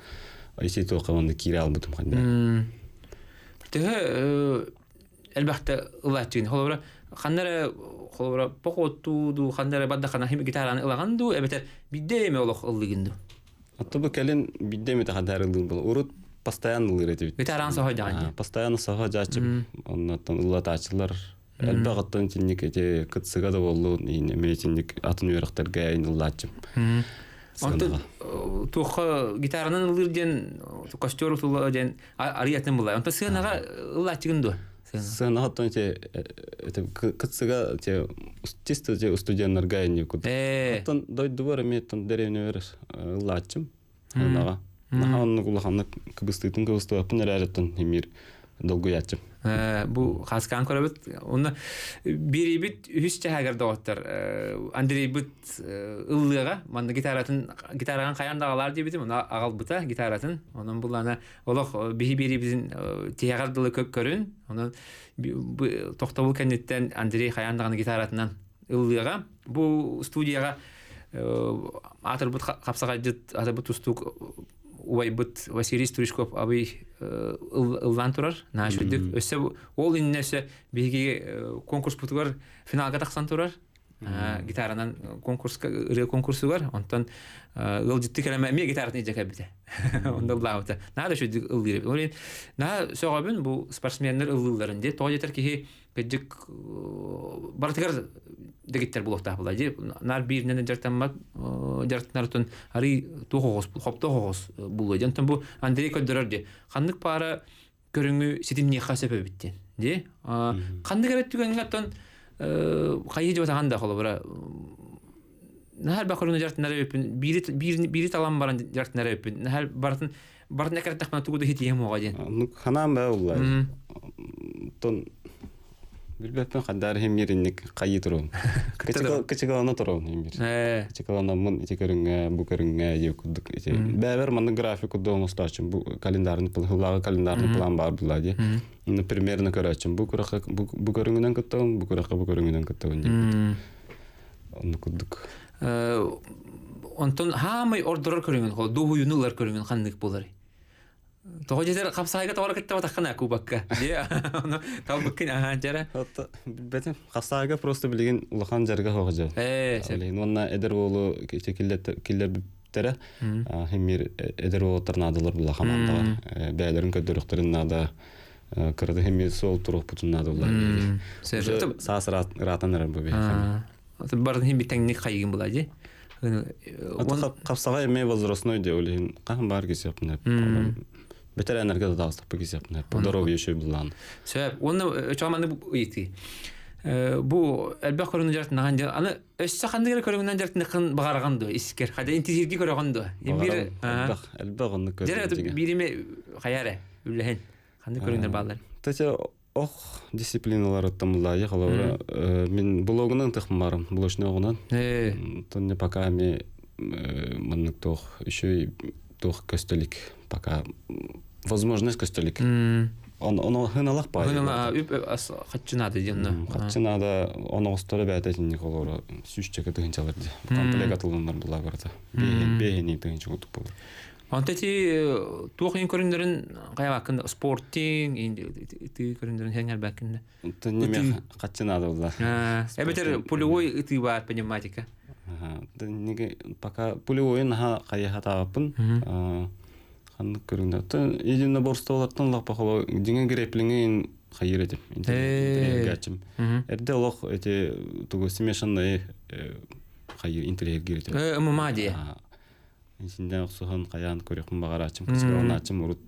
ити туохха манна киирэ албытым ханна. Төһө элбэхтэ ылааччыгын? Холобура, ханна эрэ холобура похуоттуу дуу, ханна эрэ бардаххына гитараны ылаҕын дуу, эбэтэр биирдэ эмэ олох ыллыгын дуу? Оттон бу кэлин биирдэ эмэ хадаар ыллыыр буолан. Урут Постоянно ылыыр этибит. Гитараан соһо дьаҕан. Постоянно соһо дьааччым. Оннуттан ыллатааччылар элбэх оттон итинник эти кытсыга да буоллун эмиэ итинник атын үөрэхтэргэ ыллааччым. Онтон туохха гитаранан ыллыыр диэн костер утулла диэн арыйатын булла. Онтон сыанаҕа ыллааччыгын дуо? Сыанаҕа оттон ити кытсыга те чисто те студеннарга инни курдук. Оттон дойдубар эмиэ оттон дэриэбинэбэр ыллааччым. Сыанаҕа. Наһаа оннук улаханнык кыбыстыытын кыбыстыбаппын эрээриттэн эмиир долгуйааччым. Бу хаскаан көрөбүт. Онно биэрибит үһүс чаһагар доҕоттор Андрейбыт ыллыаҕа манна гитаратын гитараҕын хайаан да аҕалаар диэбитим ону аҕалбыта гитаратын онон буллаана олох биһи биэрибитин тиһэҕэр дылы көрүн онон тохтобул кэнниттэн Андрей хайаан даҕаны гитаратынан ыллыаҕа бу студияҕа аатырбыт хапсаҕайдьыт аатырбыт тустуук убайбыт Василий Стручков абый ыллаан турар наһаа үчүгдүк өссө ол иннинэ өссө биһиги конкурспутугар финалга тахсан турар гитаранан конкурска ырыа конкурсугар онтон ыалдьытты кэлэмэ эмиэ гитаратын илдьэ кэлбитэ онно ыллаабыта наһаа да үчүгдүк ыллыыр эбит ол наһаа сөҕөбүн бу спортсменнар ыллыылларын дии тоҕо диэтэр киһи кырдьык барытыгар дэгиттэр буолуохтаах буолла дии наар бииринэн дьарыктаммат дьарыктанартан арый туох оҕус хоптоох оҕус булуо дии онтон бу Андрей көрдөрөр дии ханнык паара көрүҥү ситимниэххэ сөп эбит диэн дии ханнык эрэ түгэҥҥэ оттон хайыы дьыбатахан да холобура наһаа элбэх көрүҥү дьарыктанар эбиппин биири биири талан баран дьарыктанар эбиппин наһаа барытын барытын эккирэттэхпинэ тугу да хитиэм уоҕа диэн Ну ханаан баа уллай. Тон билбэппин хадаар химир инник хайыы туруом. Кычыкалана туруом химир. Кычыкаланаммын ити көрүҥҥэ, бу көрүҥҥэ диye курдук ити. Бэбэр маннык график курдук оҥостооччум бу календарный план, календарный план баар була дии. Примерно көрөөччүм бу күрэххэ бу көрүҥүнэн кыттабын, бу күрэххэ бу көрүҥүнэн кыттабын диye. Онну курдук. Онтон хаамай ордорор көрүҥүн, дуһуйуну ылар көрүҥүн ханнык буоларый? Тоҕо дьэтэр хапсаайга тоҕо кыттабатаххына кубакка. Дьэ, ону талбыккын аһаан дьара. Билбэтим. Хапсаайга просто билигин улахан жарга хоҕо дьэ. Билигин уонна эдэр уолу киллэрбиттэрэ. Химир эдэр уолаттар наадалар була хамаандаҕа. Бэйэлэрин көрдөрүөхтэрин наада. Кырата химир суол туруохпутун наада булла. Саас ыраатан эрэр бу биһиэхэ. Барын хим битэҥник хайыгын була дии. Хапсаҕай эмиэ возрастной де ол иһин хаһан баар кисиэхпин бэтэрээннэргэ да таҕыстахпы кисиэхпин здоровье еще буллаан. Сөп. Уонна чооманы ыйытыы. Бу элбэх көрүҥү дьарыктанаҕын дьэ аны өссө ханнык эрэ көрүҥүнэн дьарыктаныххын баҕараҕын дуо искер хада интизирги көрөҕүн дуо бир элбэх элбэх оннук көрүҥ биириме хайа эрэ үллэһин ханнык көрүҥнэр бааллар Тача ох дисциплиналарыттан буллаайы холобура мин блогунан тыхмарым блочногунан тонне пока ми маннык туох еще туох көстөлүк пока возможность көстөлүк ону хыналах баай хынала үп хаччы наада диэн хаччы наада оноҕосторо бээтэ итинник олоро сүүсчэкэ тыһынчалар ди комплект атылыннар була барыта бэһини тыһынча курдук болор Онто ити туох иһин көрүннэрин хайабаккын спортинг ытыы көрүннэрин сэҥээрбэккин да. Онтон неме хаччы наада буолла. Эбэтэр пулевой ытыы баар пневматика. Пока пулевойун наһаа хайыһатаабаппын. Ханнык көрүҥнэр. Единоборстволартан лаппахоло дьиҥэ грэпплиҥин хайыр этим. Интэриэһиргээччим. Эрдэ олох эти тугу смешанные хайыр интэриэһиргиир этим. ММА дии. Итиннэ охсуһан хайаан көрүөхпүн баҕарааччым, кычкыланааччым урут.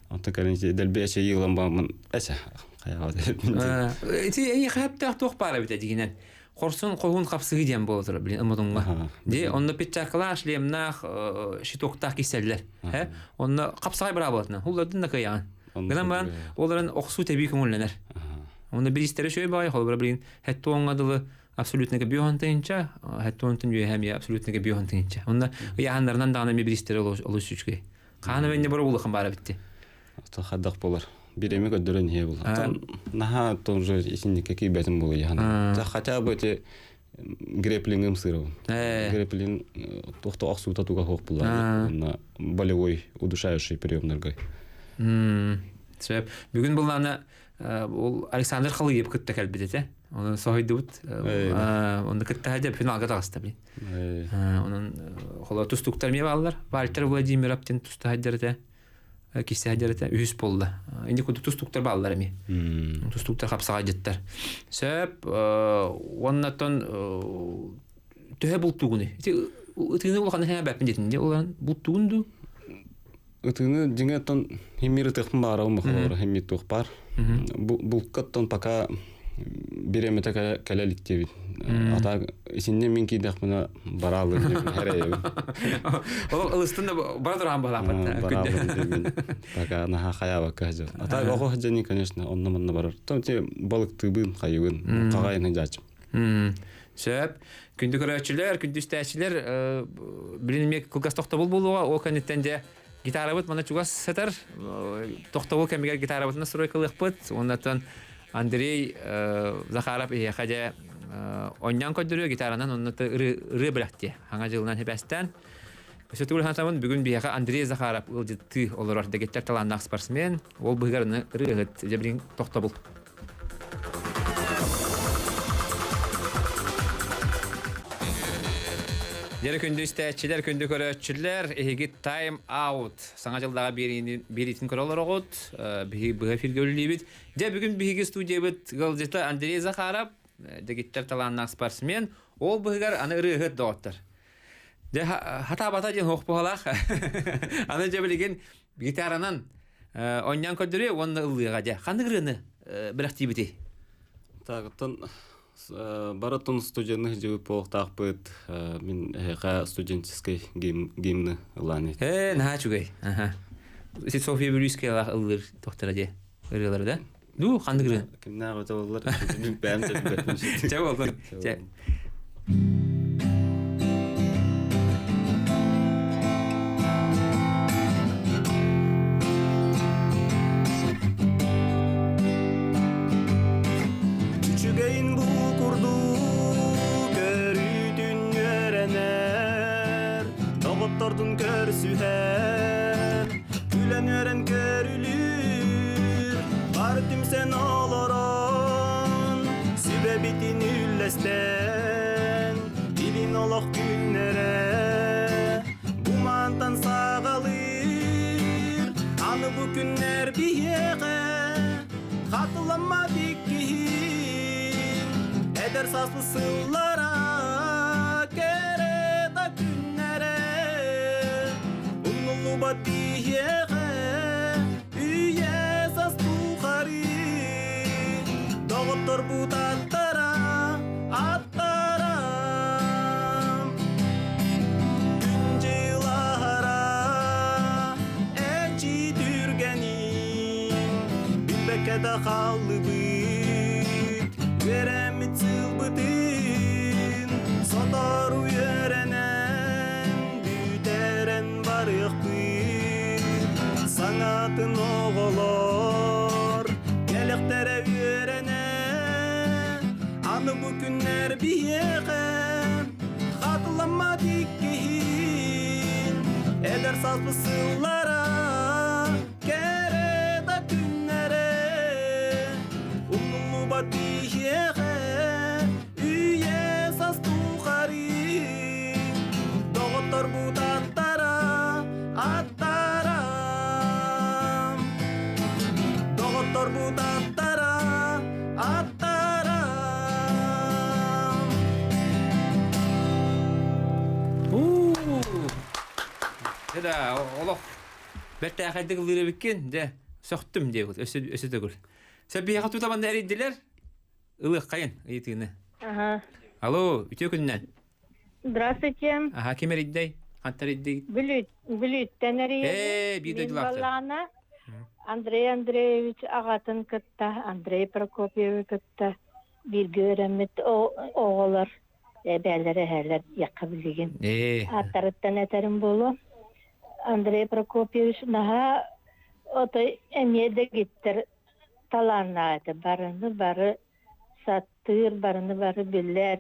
Онтон кэлин ити дэлби эчэйии ылан бараммын эчэ хайаҕа диэбин дии. Ити эйиэхэ сөптөөх туох баар эбитэ дигинэн. Хорсун хоһуун хапсыһыы диэн буола турар билин ымытуҥҥа. Ди онно пиччакалаах, шлемнаах, щитоктаах кисэллэр. Онно хапсаҕай быраабылатынан хуллардын да кыайаҕын. Гынан баран олорон охсуу тэбии көҥүллэнэр. Онно биристэрэ үчүгэй баҕайы холобура билигин хэттуоҥҥа дылы абсолютно биоһон тыһынча, хэттуонтун үөһэ эмиэ абсолютно биоһон тыһынча. Онно ыйааһыннарынан даҕаны эмиэ биристэрэ олус үчүгэй. Хаана бэнне бара улахан баара битти. Хаддах болар. Бир эми көрдөрөн иһэ була. Наһаа тоже итинникке киирбэтим була яһана. Хотя бы эти греплингым сырыбын. Греплинг тохто охсуута туга хоох була. Онна болевой удушающий приемнарга. Сөп. Бүгүн буллаана ол Александр Халыев кытта кэлбит этэ. Оны соһуйдубут. Онно кытта дьэ финалга таҕыста блин. Онон холо тустуктар эмиэ бааллар. Вальтер Владимиров диэн туста сылдьар этэ. Кисе дьарыта үһүс буолла. Инди курдук тустуктар бааллар эми. Тустуктар хапсаҕайдьыттар. Сөп, уоннаттан төһө бултуугуну? Ити ытыыны улахан хэҥэ бэппин диэтин дии улахан бултуугун дуу? Ытыыны дьиҥэ оттон химмир ытыахпын баарабын бахалара химмир туох баар. Булкаттан пока бириэмэтэ кэлэ илик диэбит. Ата исинне мин киирдэхпинэ бараалын диэбин хэрэйэбин. Ол ылыстын да бара тураан баалааппат. Бараалын диэбин. Пока наһаа хайаабакка сылдьар. Ата оҕо сылдьан конечно онно-манна барар. Том те балыктыыбын, хайыбын, хаҕайын сылдьааччым. Сөп. Күндү көрөөччүлэр, күндү истээччилэр, билин эмиэ кылгас тохтобул буолуоҕа. Ол кэнниттэн дьэ гитарабыт мана чугас сытар. Тохтобул кэмигэр гитарабытын настройкалыахпыт. Оннотон Андрей Захаров иһиэхэ дьэ онньоон көрдөрүө гитаранан онно ырыа бэлэхтиэ. Хаҥа дьылынан хипэстээн. Өссө хантамын бүгүн биһиэхэ Андрей Захаров ыалдьыттыы олорор дэгиттэр талааннаах спортсмен. Ол быһыгар ырыаһыт. Дьэ билин тохтобул. Дьэрэ күндү истээччилэр, күндү көрөөччүлэр, эһиги Time Out саҥа дьыллааҕы биэриитин көрө олороҕут. Биһиги быһа эфиргэ үлэлиибит. Дьэ, бүгүн биһиги студиябыт ыалдьыта Андрей Захаров, дэгиттэр талааннаах спортсмен, ол быһыгар аны ырыаһыт доҕоттор. Дьэ, хатаабата диэн суох буолалаах. Аны дьэ билигин гитаранан онньоон көрдөрүө уонна ыллыаҕа дьэ. Ханнык ырыаны бэлэхтиибитий? Так, оттон барытын студенных дьыбыт буолуохтаахпыт. Мин эһиэхэ студенческий гимны ылаан Ээ, наһаа үчүгэй. Аха. Софья Бүлүүскэйэлээх ыллыыр тохтора дьэ ырыалары да? Дуу, ханнык ырыа? Кимнээх өтө боллар? Мин бэйэм сөбүлэппин. Чэ боллун. Чэ. Үчүгэйин бу курдук көрүүтүн үөрэнэр, доҕоттордун көрсүһэр, күлэн-үөрэн көрүлүүр, бары түмсэн олорон, сүбэбитин үллэстэн, илин олох күннэрэ бу мантан саҕалыыр, аны бу күннэр биһиэхэ хатыламмат иккиһин, эдэр сааспыт сыллара кэрэ да күннэрэ умнуллубат биһиэхэ үйэ саас тухары доҕотторбут аттара аттара күн-дьыл аһара эчи түргэнин билбэккэ да хааллыбыт үөрэммит сылбытын сотору үөрэнэн бүтэрэн барыахпыт саҥатын оҕолор кэлэхтэрэ үөрэнэ аны бу күннэр биһиэхэ хатыламмат иккиһин эдэр сааспыт сыллара кэрэ да күннэрэ умнуллубат биһиэхэ үйэ саас тухары доҕотторбут аттара аттара доҕотторбут аттара аттара Да, олох бэртээхэйдик ыллыыр эбиккин, дьэ, сөхтүм диэбит, өссө өссө төгүл. Сэ биһиэхэ тута манна эрийдилэр, ылыаххайын ыйытыыны. Ага. Алло, үтүө күнүнэн. Здравствуйте. Аха, ким эрийдэй? Хантан эрийдий? Бүлүүттэн эрийэбин. Ээ, биир Мин дойдулаахтар. буоллаҕына Андрей Андреевич аҕатын кытта, Андрей Прокопьевы кытта бииргэ үөрэммит оҕолор эбээлэр эһээлэр диэххэ билигин Ээ. ааттарыттан этэрим буолуо. Андрей Прокопьевич наһаа отой эмиэ дэгиттэр талааннаах этэ. Барыны бары саттыыр, барыны бары билэр.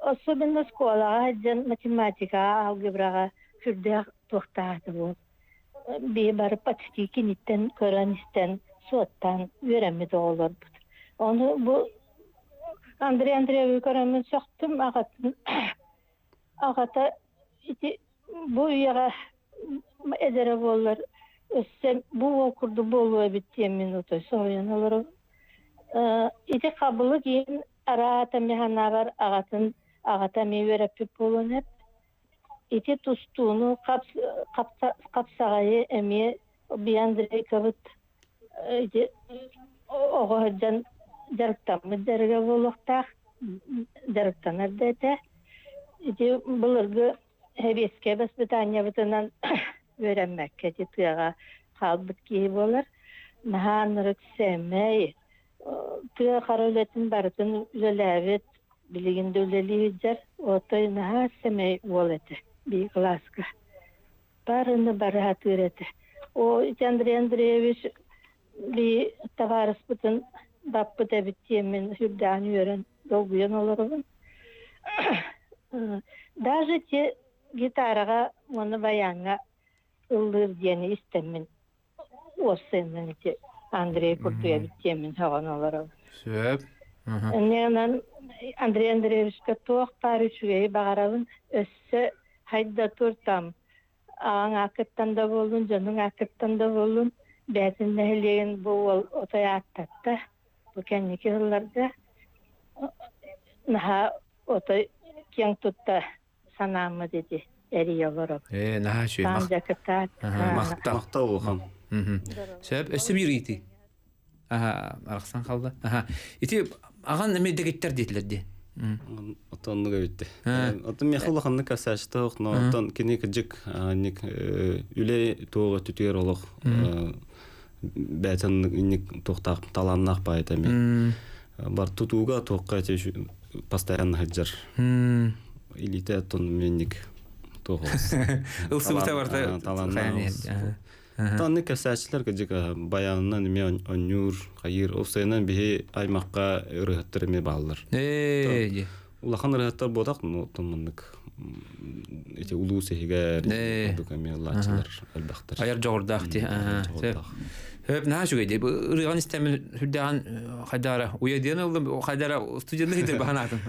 Особенно оскуолаҕа сылдьан математикаҕа, алгебраҕа сүрдээх туохтаах этэ буол. Биһи бары почти киниттэн көрөн-истэн, суоттаан үөрэммит оҕолорбут. Ону бу Андрей Андреевы көрөммүн сөхтүм, аҕатын аҕата ити бу үйэҕэ эдэрэ буоллар. Өссө бу уол курдук буолуо эбит диэммин отой соһуйан олоробун. Ити хабылык иһин араата эмиэ санаабар аҕатын аҕата эмиэ үөрэппит буолуон эп. Ити тустууну хапсаҕайы эмиэ Би Андрейкабыт ити оҕо сылдьан дьарыктаммыт дьарыга буолуохтаах, дьарыктанар да этэ. Ити былыргы сэбиэскэй баспытаанньабытынан үөрэммэккэ ити тыаҕа хаалбыт киһи буолар. Наһаа ынырык сэмэй, тыа хара үлэтин барытын үлэлээбит, билигин да үлэлии сылдьар. Отой наһаа сэмэй уол этэ биир кылааска. Барыны бары сатыыр этэ. О, ити Андрей Андреевич би табаарыспытын баппыт эбит диэммин сүрдээҕин үөрэн, долгуйан олоробун. Даже те гитараҕа уонна баяҥҥа ыллыыр диэни истэммин уоссайынан ити Андрей курдук эбит диэммин сөҕөн олоробун. Сөп. Иннинэн Андрей Андреевичка туох баар үчүгэйи баҕарабын, өссө хайда тур там аҕаҥ ааккыттан да буоллун, дьонуҥ ааккыттан да буоллун, бэйэтин нэһилиэгин бу уол отой ааттатта. Бу кэнники сылларга наһаа отой киэҥ тутта санааммыт ити эрийэ олоробут. Ээ, наһаа үчүгэй. Таан дьакытаат. Махтал. Махтал улахан. Сөп, өссө биир ыйытыы. Аха, арахсан қалды. Аха. Ити аҕан эмиэ дэгиттэр диэтилэр дии. Оттон оннук эбитти. Оттон миэхэ улаханнык касаачта но оттон кини кыдьык ник үлэ туоҕа түтүгэр олох бээтэн ник туохтаах талааннаах баайта эми бар тутууга туохха постоянно сылдьар илиитэ оттон менник туох Ылсыбыта барта талааннаах Танны кэпсээччилэр кыдьык баянынан эмиэ онньуур, хайыыр, уопсайынан биһи аймахха ырыһыттар эмиэ бааллар. Улахан ырыһыттар буотах, но маннык ити улуус иһигэр курдук эмиэ ыллааччылар элбэхтэр. Айар дьоҕурдаах дии. Хөп наһаа үчүгэй дии. Ырыаҕын истэммин сүрдээҕин хайдара уйа диэн ыллым, хайдара студенты хитер баһанаатым.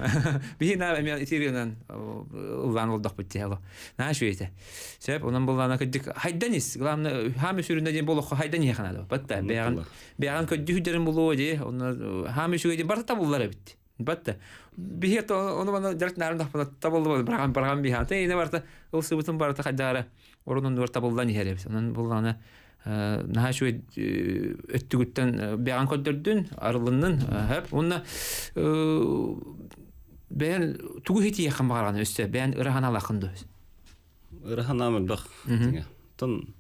Биһи наа эмиэ ити ырыанан ыллаан олдохпут дии. Наһаа үчүгэй этэ. Сөп, онон буллаана кырдьык хайдан ис, главное, хаам сүрүнэ диэн болоххо хайдан иһэ ханада. Батта, бэйэҕин бэйэҕин көрдүһүдэрин булуо дии, онно хаам үчүгэй диэн барыта табыллар эбит. Батта. Биһи ону маны дьарык наарын тахпына табыллыбат, быраҕан быраҕан биһаан. Тэ ine барыта ылсыбытын барыта хайдаара орун оннугар табыллан иһэр эбит. Онон буллаана наһаа үчүгэй өттүгүттэн бэйэҕин көрдөрдүн, арылыннын. Хөп. Уонна бэйэн тугу хитиэххин баҕаран өссө бэйэн ырахан алахын дуо? Ыра санаам элбэх. Оттон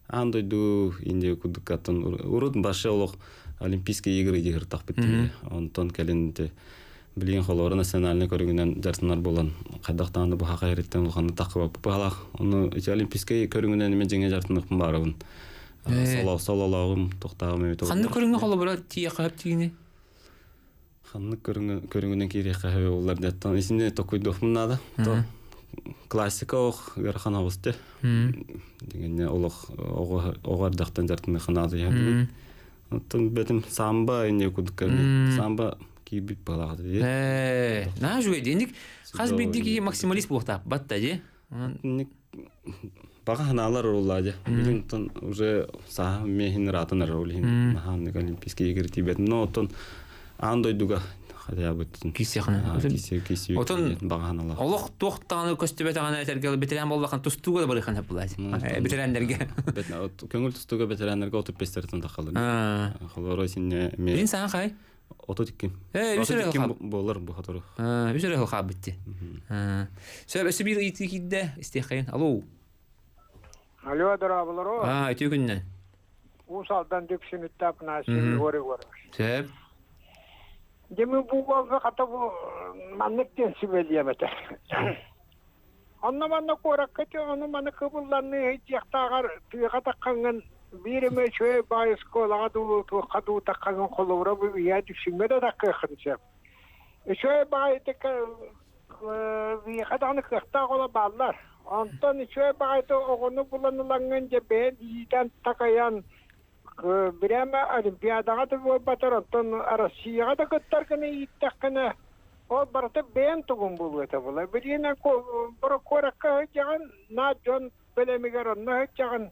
аан дойду Индия курдук оттон урут башы олох Олимпийские игры дьыһыртахпыт дии. Онтон кэлин билигин холоро национальный көрүҥүнэн дьарсынар буолан хайдах даҕаны бу хаха эриттэн улаханнык таххыбаппыт баһалаах. Ону ити олимпийскай көрүҥүнэн эмэ дьиҥэ дьартыныахпын баарабын. Сололооҕум, тохтааҕым эбит. Ханнык көрүҥҥэ холобура тиийэххэ хөп тиини? Ханнык көрүҥүнэн киириэххэ сөбө буоллар диэттэн итини токуйдуохпун наада. То классика ох ыарахан оҕусты. Дегенне олох оҕо эрдэхтэн дьартыныахха наада иһэбин. Оттон бэтим самбо инне курдук самбо киирбит баалаах дии. Ээ, наһаа үчүгэй дии. Инник хас биирдии киһи максималист буолуохтаах батта дии. Инник баҕа санаалар оруллаа дии. Билин оттон уже сааһым миэһин ыраатан эрэр ол иһин наһааннык олимпийский игры тиийбэтим. Но оттон аан дойдуга хотя бы Киисиэхинэ. кисе Отон баҕа санаалар. олох туох даҕаны көстүбэтэҕинэ этэргэ бэтэрээн буоллахан тустууга да барыхан булаат. Бэтэрээннэргэ. Көҥүл тустууга бэтэрээннэргэ 35-тертен тахалар. Холоро синне Билин саҥа хай. 32. Э, үс эрэ 32 буолар бу хотору. Үс эрэ хаалбытти. Сөп, өссө биир ыйытыы киирдэ. Истиэххэйин. Алло. Алло, дорооболоро. Аа, үтүө күннэн. Уус Алдан Дүпсүнүттэ Афанасий Егор Егорович. Сөп. Дьэ мин бу уолга хата бу маннык диэн сүбэлиэм этэ. Онно манна куоракка ону маны кыбылланыы диэхтааҕар тыаҕа таххаҥҥын биир эмэ үчүгэй баай оскуолаҕа дуу туохха дуу таххаҥҥын холобура бу ийэ дүпсүҥҥэ да таххыаххын сөп. Үчүгэй баҕайытык биһиэхэ даҕаны кыахтаах оҕолор бааллар. Онтон үчүгэй баҕайыты оҕону булан ылаҥҥын дьэ бэйэн иитэн такайан бирээмэ Олимпиадаҕа да буолбатар, онтон Россияҕа да кыттар гына ииттэххинэ, ол барыта бэйэн тугун буолуо этэ була. Билигин куоракка сылдьаҕын, наар дьон бэлэмигэр онно сылдьаҕын.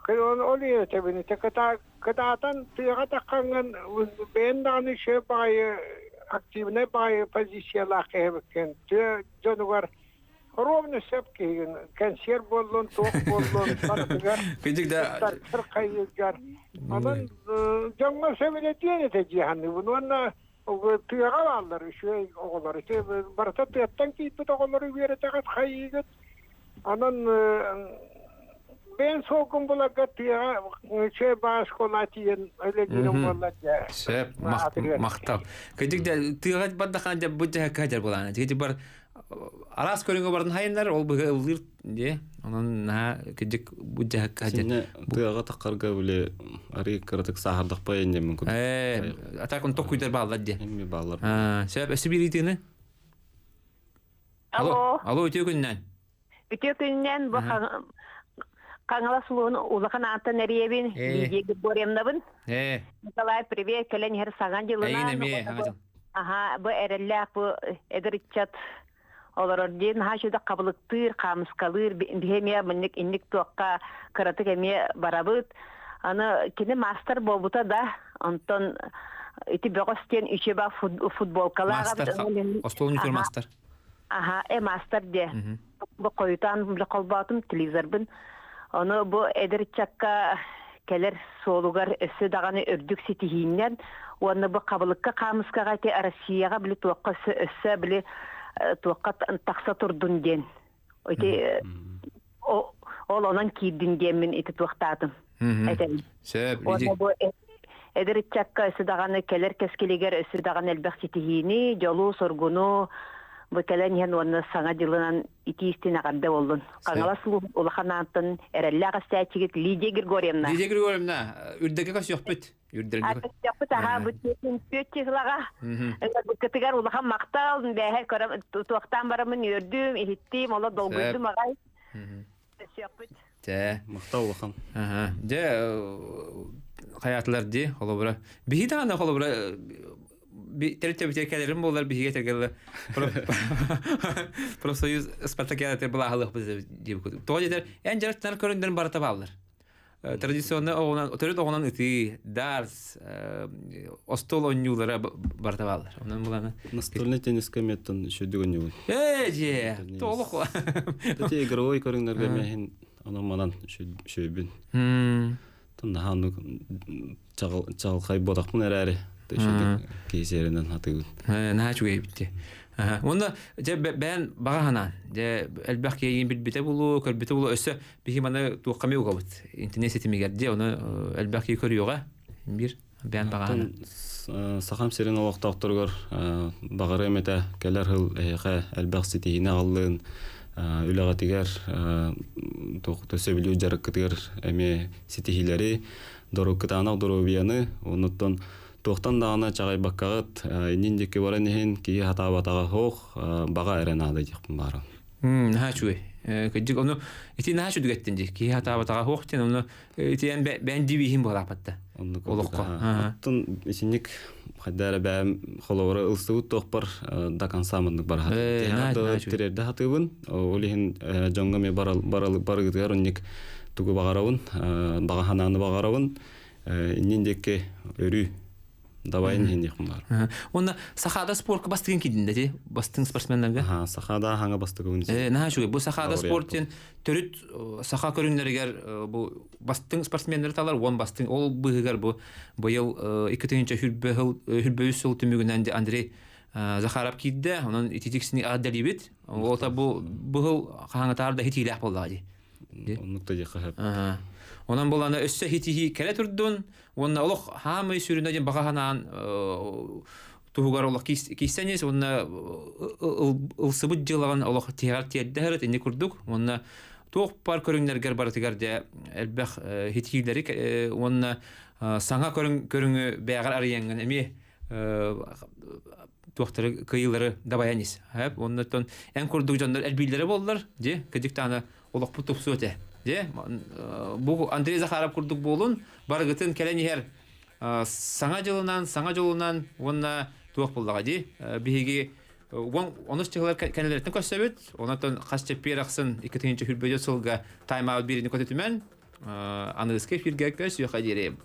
Ол этэбин ити кытаатан тыаҕа таххаҥҥын бэйэн даҕаны үчүгэй баҕайы активнай баҕайы позициялаах киһибиккин тыа дьонугар ровно сөп киһигин кэнсиэр буоллун туох буоллун барытыгар Кыдьык да кыттар хайыгар онон дьоҥҥо сөбүлэтиэн этэ дии саныыбын уонна тыаҕа бааллар үчүгэй оҕолор ити барыта тыаттан киирбит оҕолору үөрэтэҕит хайыыгыт Онон бэйэн суолгун буларга тыаҕа үчүгэй баҕа школа тиийэн үлэлиирим буолла дьэ. Сөп, махтал. Кыдьык да тыаҕа бардахан дьэ бу дьэ кыһа булаана. Кыдьык бар араас көрүҥэ барын хайыннар ол быһа ыллыыр дьэ. Онон наһаа кыдьык бу дьэ кыһа Синне тыаҕа таххарга биле арый кыратык сааһырдахпай эннемин курдук. Ээ, атак он токуйдар бааллар дьэ. Эмми бааллар. Сөп, өссө биир ыйтыыны? Алло. Алло, үтүө күннэн. Үтүө күннэн бу Хаҥалас улууһун улахан аантан эрийэбин. Лидия Григорьевнабын. Николай, привет, кэлэн иһэр саҥа дьылынан. Аха, бу эрэллээх бу эдэр ыччат олорор диэн наһаа үчүгэй хабылыктыыр, хаамыскалыыр, биһи эмиэ маннык инник туохха кыратык эмиэ барабыт. Аны кини маастар буолбута да, онтон ити бөҕөс диэн үчүгэй футболкалаах Маастар, остуол маастар. Аха, маастар диэ. Бу хойутаан холбоотум телевизорбын. Ону бу эдэр ыччакка кэлэр суолугар өссө даҕаны үрдүк ситиһииннэн уонна бу хабылыкка хаамыскаҕа ити Россияҕа били туохха өссө өссө били туохха тахса турдун диэн. Ити ол онон киирдин диэммин ити туохтаатым. Этэн. Сөп. Уонна бу эдэр ыччакка өссө даҕаны кэлэр кэскилигэр өссө даҕаны элбэх ситиһиини, дьолу-соргуну бу кэлэн иһэн уонна саҥа дьылынан итии-истин эҕэрдэ буоллун. Хаҥалас улахан аантан эрэллээх истээччигит Лидия Григорьевна. Лидия Григорьевна, үрдэргэ көрсүөхпүт. Үрдэргэ. Көрсүөхпүт аха бу түөрт числаҕа. Кытыгар улахан махтал, бээһэ көрөм туохтаан бараммын үөрдүм, иһиттим, оло долгуйдум аҕай. Көрсүөхпүт. Тэ. Махтал улахан. Аха. Дьэ, хайаатылар дии, холобура. Биһи даҕаны холобура тэрилтэ кэлэрим буоллар биһигэ этэргэллэ профсоюз спартакиадатыгар былааһылыахпыт диэбит. Тоҕо диэтэр, эн дьарыктанар көрүҥнэрин барыта бааллар. Традиционный оҕунан, төрүт оҕунан ытыы, дартс, остуол оонньуулара барыта бааллар. Онон буланы Настольный теннискэ меттон үчүгэй оонньуубун. Ээ, дьиэ, толох. Эти игровой көрүҥнэргэ миэхин онон-манан үчүгэйбин. Тон наһаа оннук чаҕылхай буотахпын эрээри үчүгэйдик киһи сиэринэн хатыыбын. Наһаа үчүгэй эбит. Уонна дьэ бэйэн баҕа санаан, дьэ элбэх киһи билбитэ булуу, көрбүтэ булуу, өссө биһи маны туохха эмэ угабыт. Интернет ситимигэр дьэ ону элбэх киһи көрүөҕэ. Биир бэйэн баҕа санаан. Сахам сирин олохтоохторугар баҕарыам этэ кэлэр сыл эһиэхэ элбэх ситиһиини аҕаллын, үлэҕитигэр сөбүлүүр дьарыккытыгар эмиэ ситиһиилэри, кытаанах доруобуйаны, оннуттан туохтан даҕаны чаҕыйбаккаҕыт иннин диэки баран иһин киһи хатаабатаҕа суох баҕа эрэ наада диэхпин баара. Наһаа үчүгэй. Кырдьык ону ити наһаа үчүгэттин дии. Киһи хатаабатаҕа суох диэн ону ити эн бэйэн дивиһин буолааппатта. Оннук Олоххо. Оттон итинник хайда эрэ бэйэм холобура ылсыбыт туохпар до конца маннык бара тириэрдэ хатыыбын. Ол иһин дьоҥҥо эмиэ барыгытыгар оннук тугу баҕарабын, баҕа санааны баҕарабын. Иннин диэки өрүү давай иһин диэхпин баар. Уонна Сахаада спортка бастыгын киирдин ти бастыҥ спортсменнарга? Аха, Сахаада хаҥа бастыгын. Наһаа үчүгэй. Бу Сахаада спорт диэн төрүт саха көрүҥнэригэр бу бастыҥ спортсменнары талар, уон бастыҥ. Ол быыһыгар бу быйыл 2023 сыл түмүгүнэн Андрей Захаров киирдэ. Онон ититиксини аадалибит. Ол бу быһыл хаһаҥытаар да хитиилээх буоллаҕа дии. Оннук да диэххэ сөп. Онон булана өссө хитиһии кэлэ турдун уонна олох хаамый сүрүнэ диэн баҕа санаан туһугар олох киссэнис уонна ылсыбыт дьылаҕын олох тиһэҕэр тиэрдэ сырыт инни курдук уонна туох бар көрүҥнэргэр барытыгар дьэ элбэх хитиилэри уонна саҥа көрүҥ көрүҥү бэйэҕэр арыйаҥҥын эмиэ туохтары кыайыылары дабайан ис. Оннуттан эн курдук дьоннор элбииллэрэ буоллар, дьэ, кыдьыктаана олохпут тупсуо этэ. Дьэ, бу Андрей Захаров курдук буолун, барыгытын кэлэн иһэр саҥа дьылынан, саҥа дьолунан уонна туох буоллаҕа дии. Биһиги онус чыһылар кэнэлэриттэн көрсөбүт. Онон хас чэппиэр ахсын 2024 сылга тайм-аут биирини көтүтүмэн. Аныгыскы эфиргэ көрсүөххэ диэри.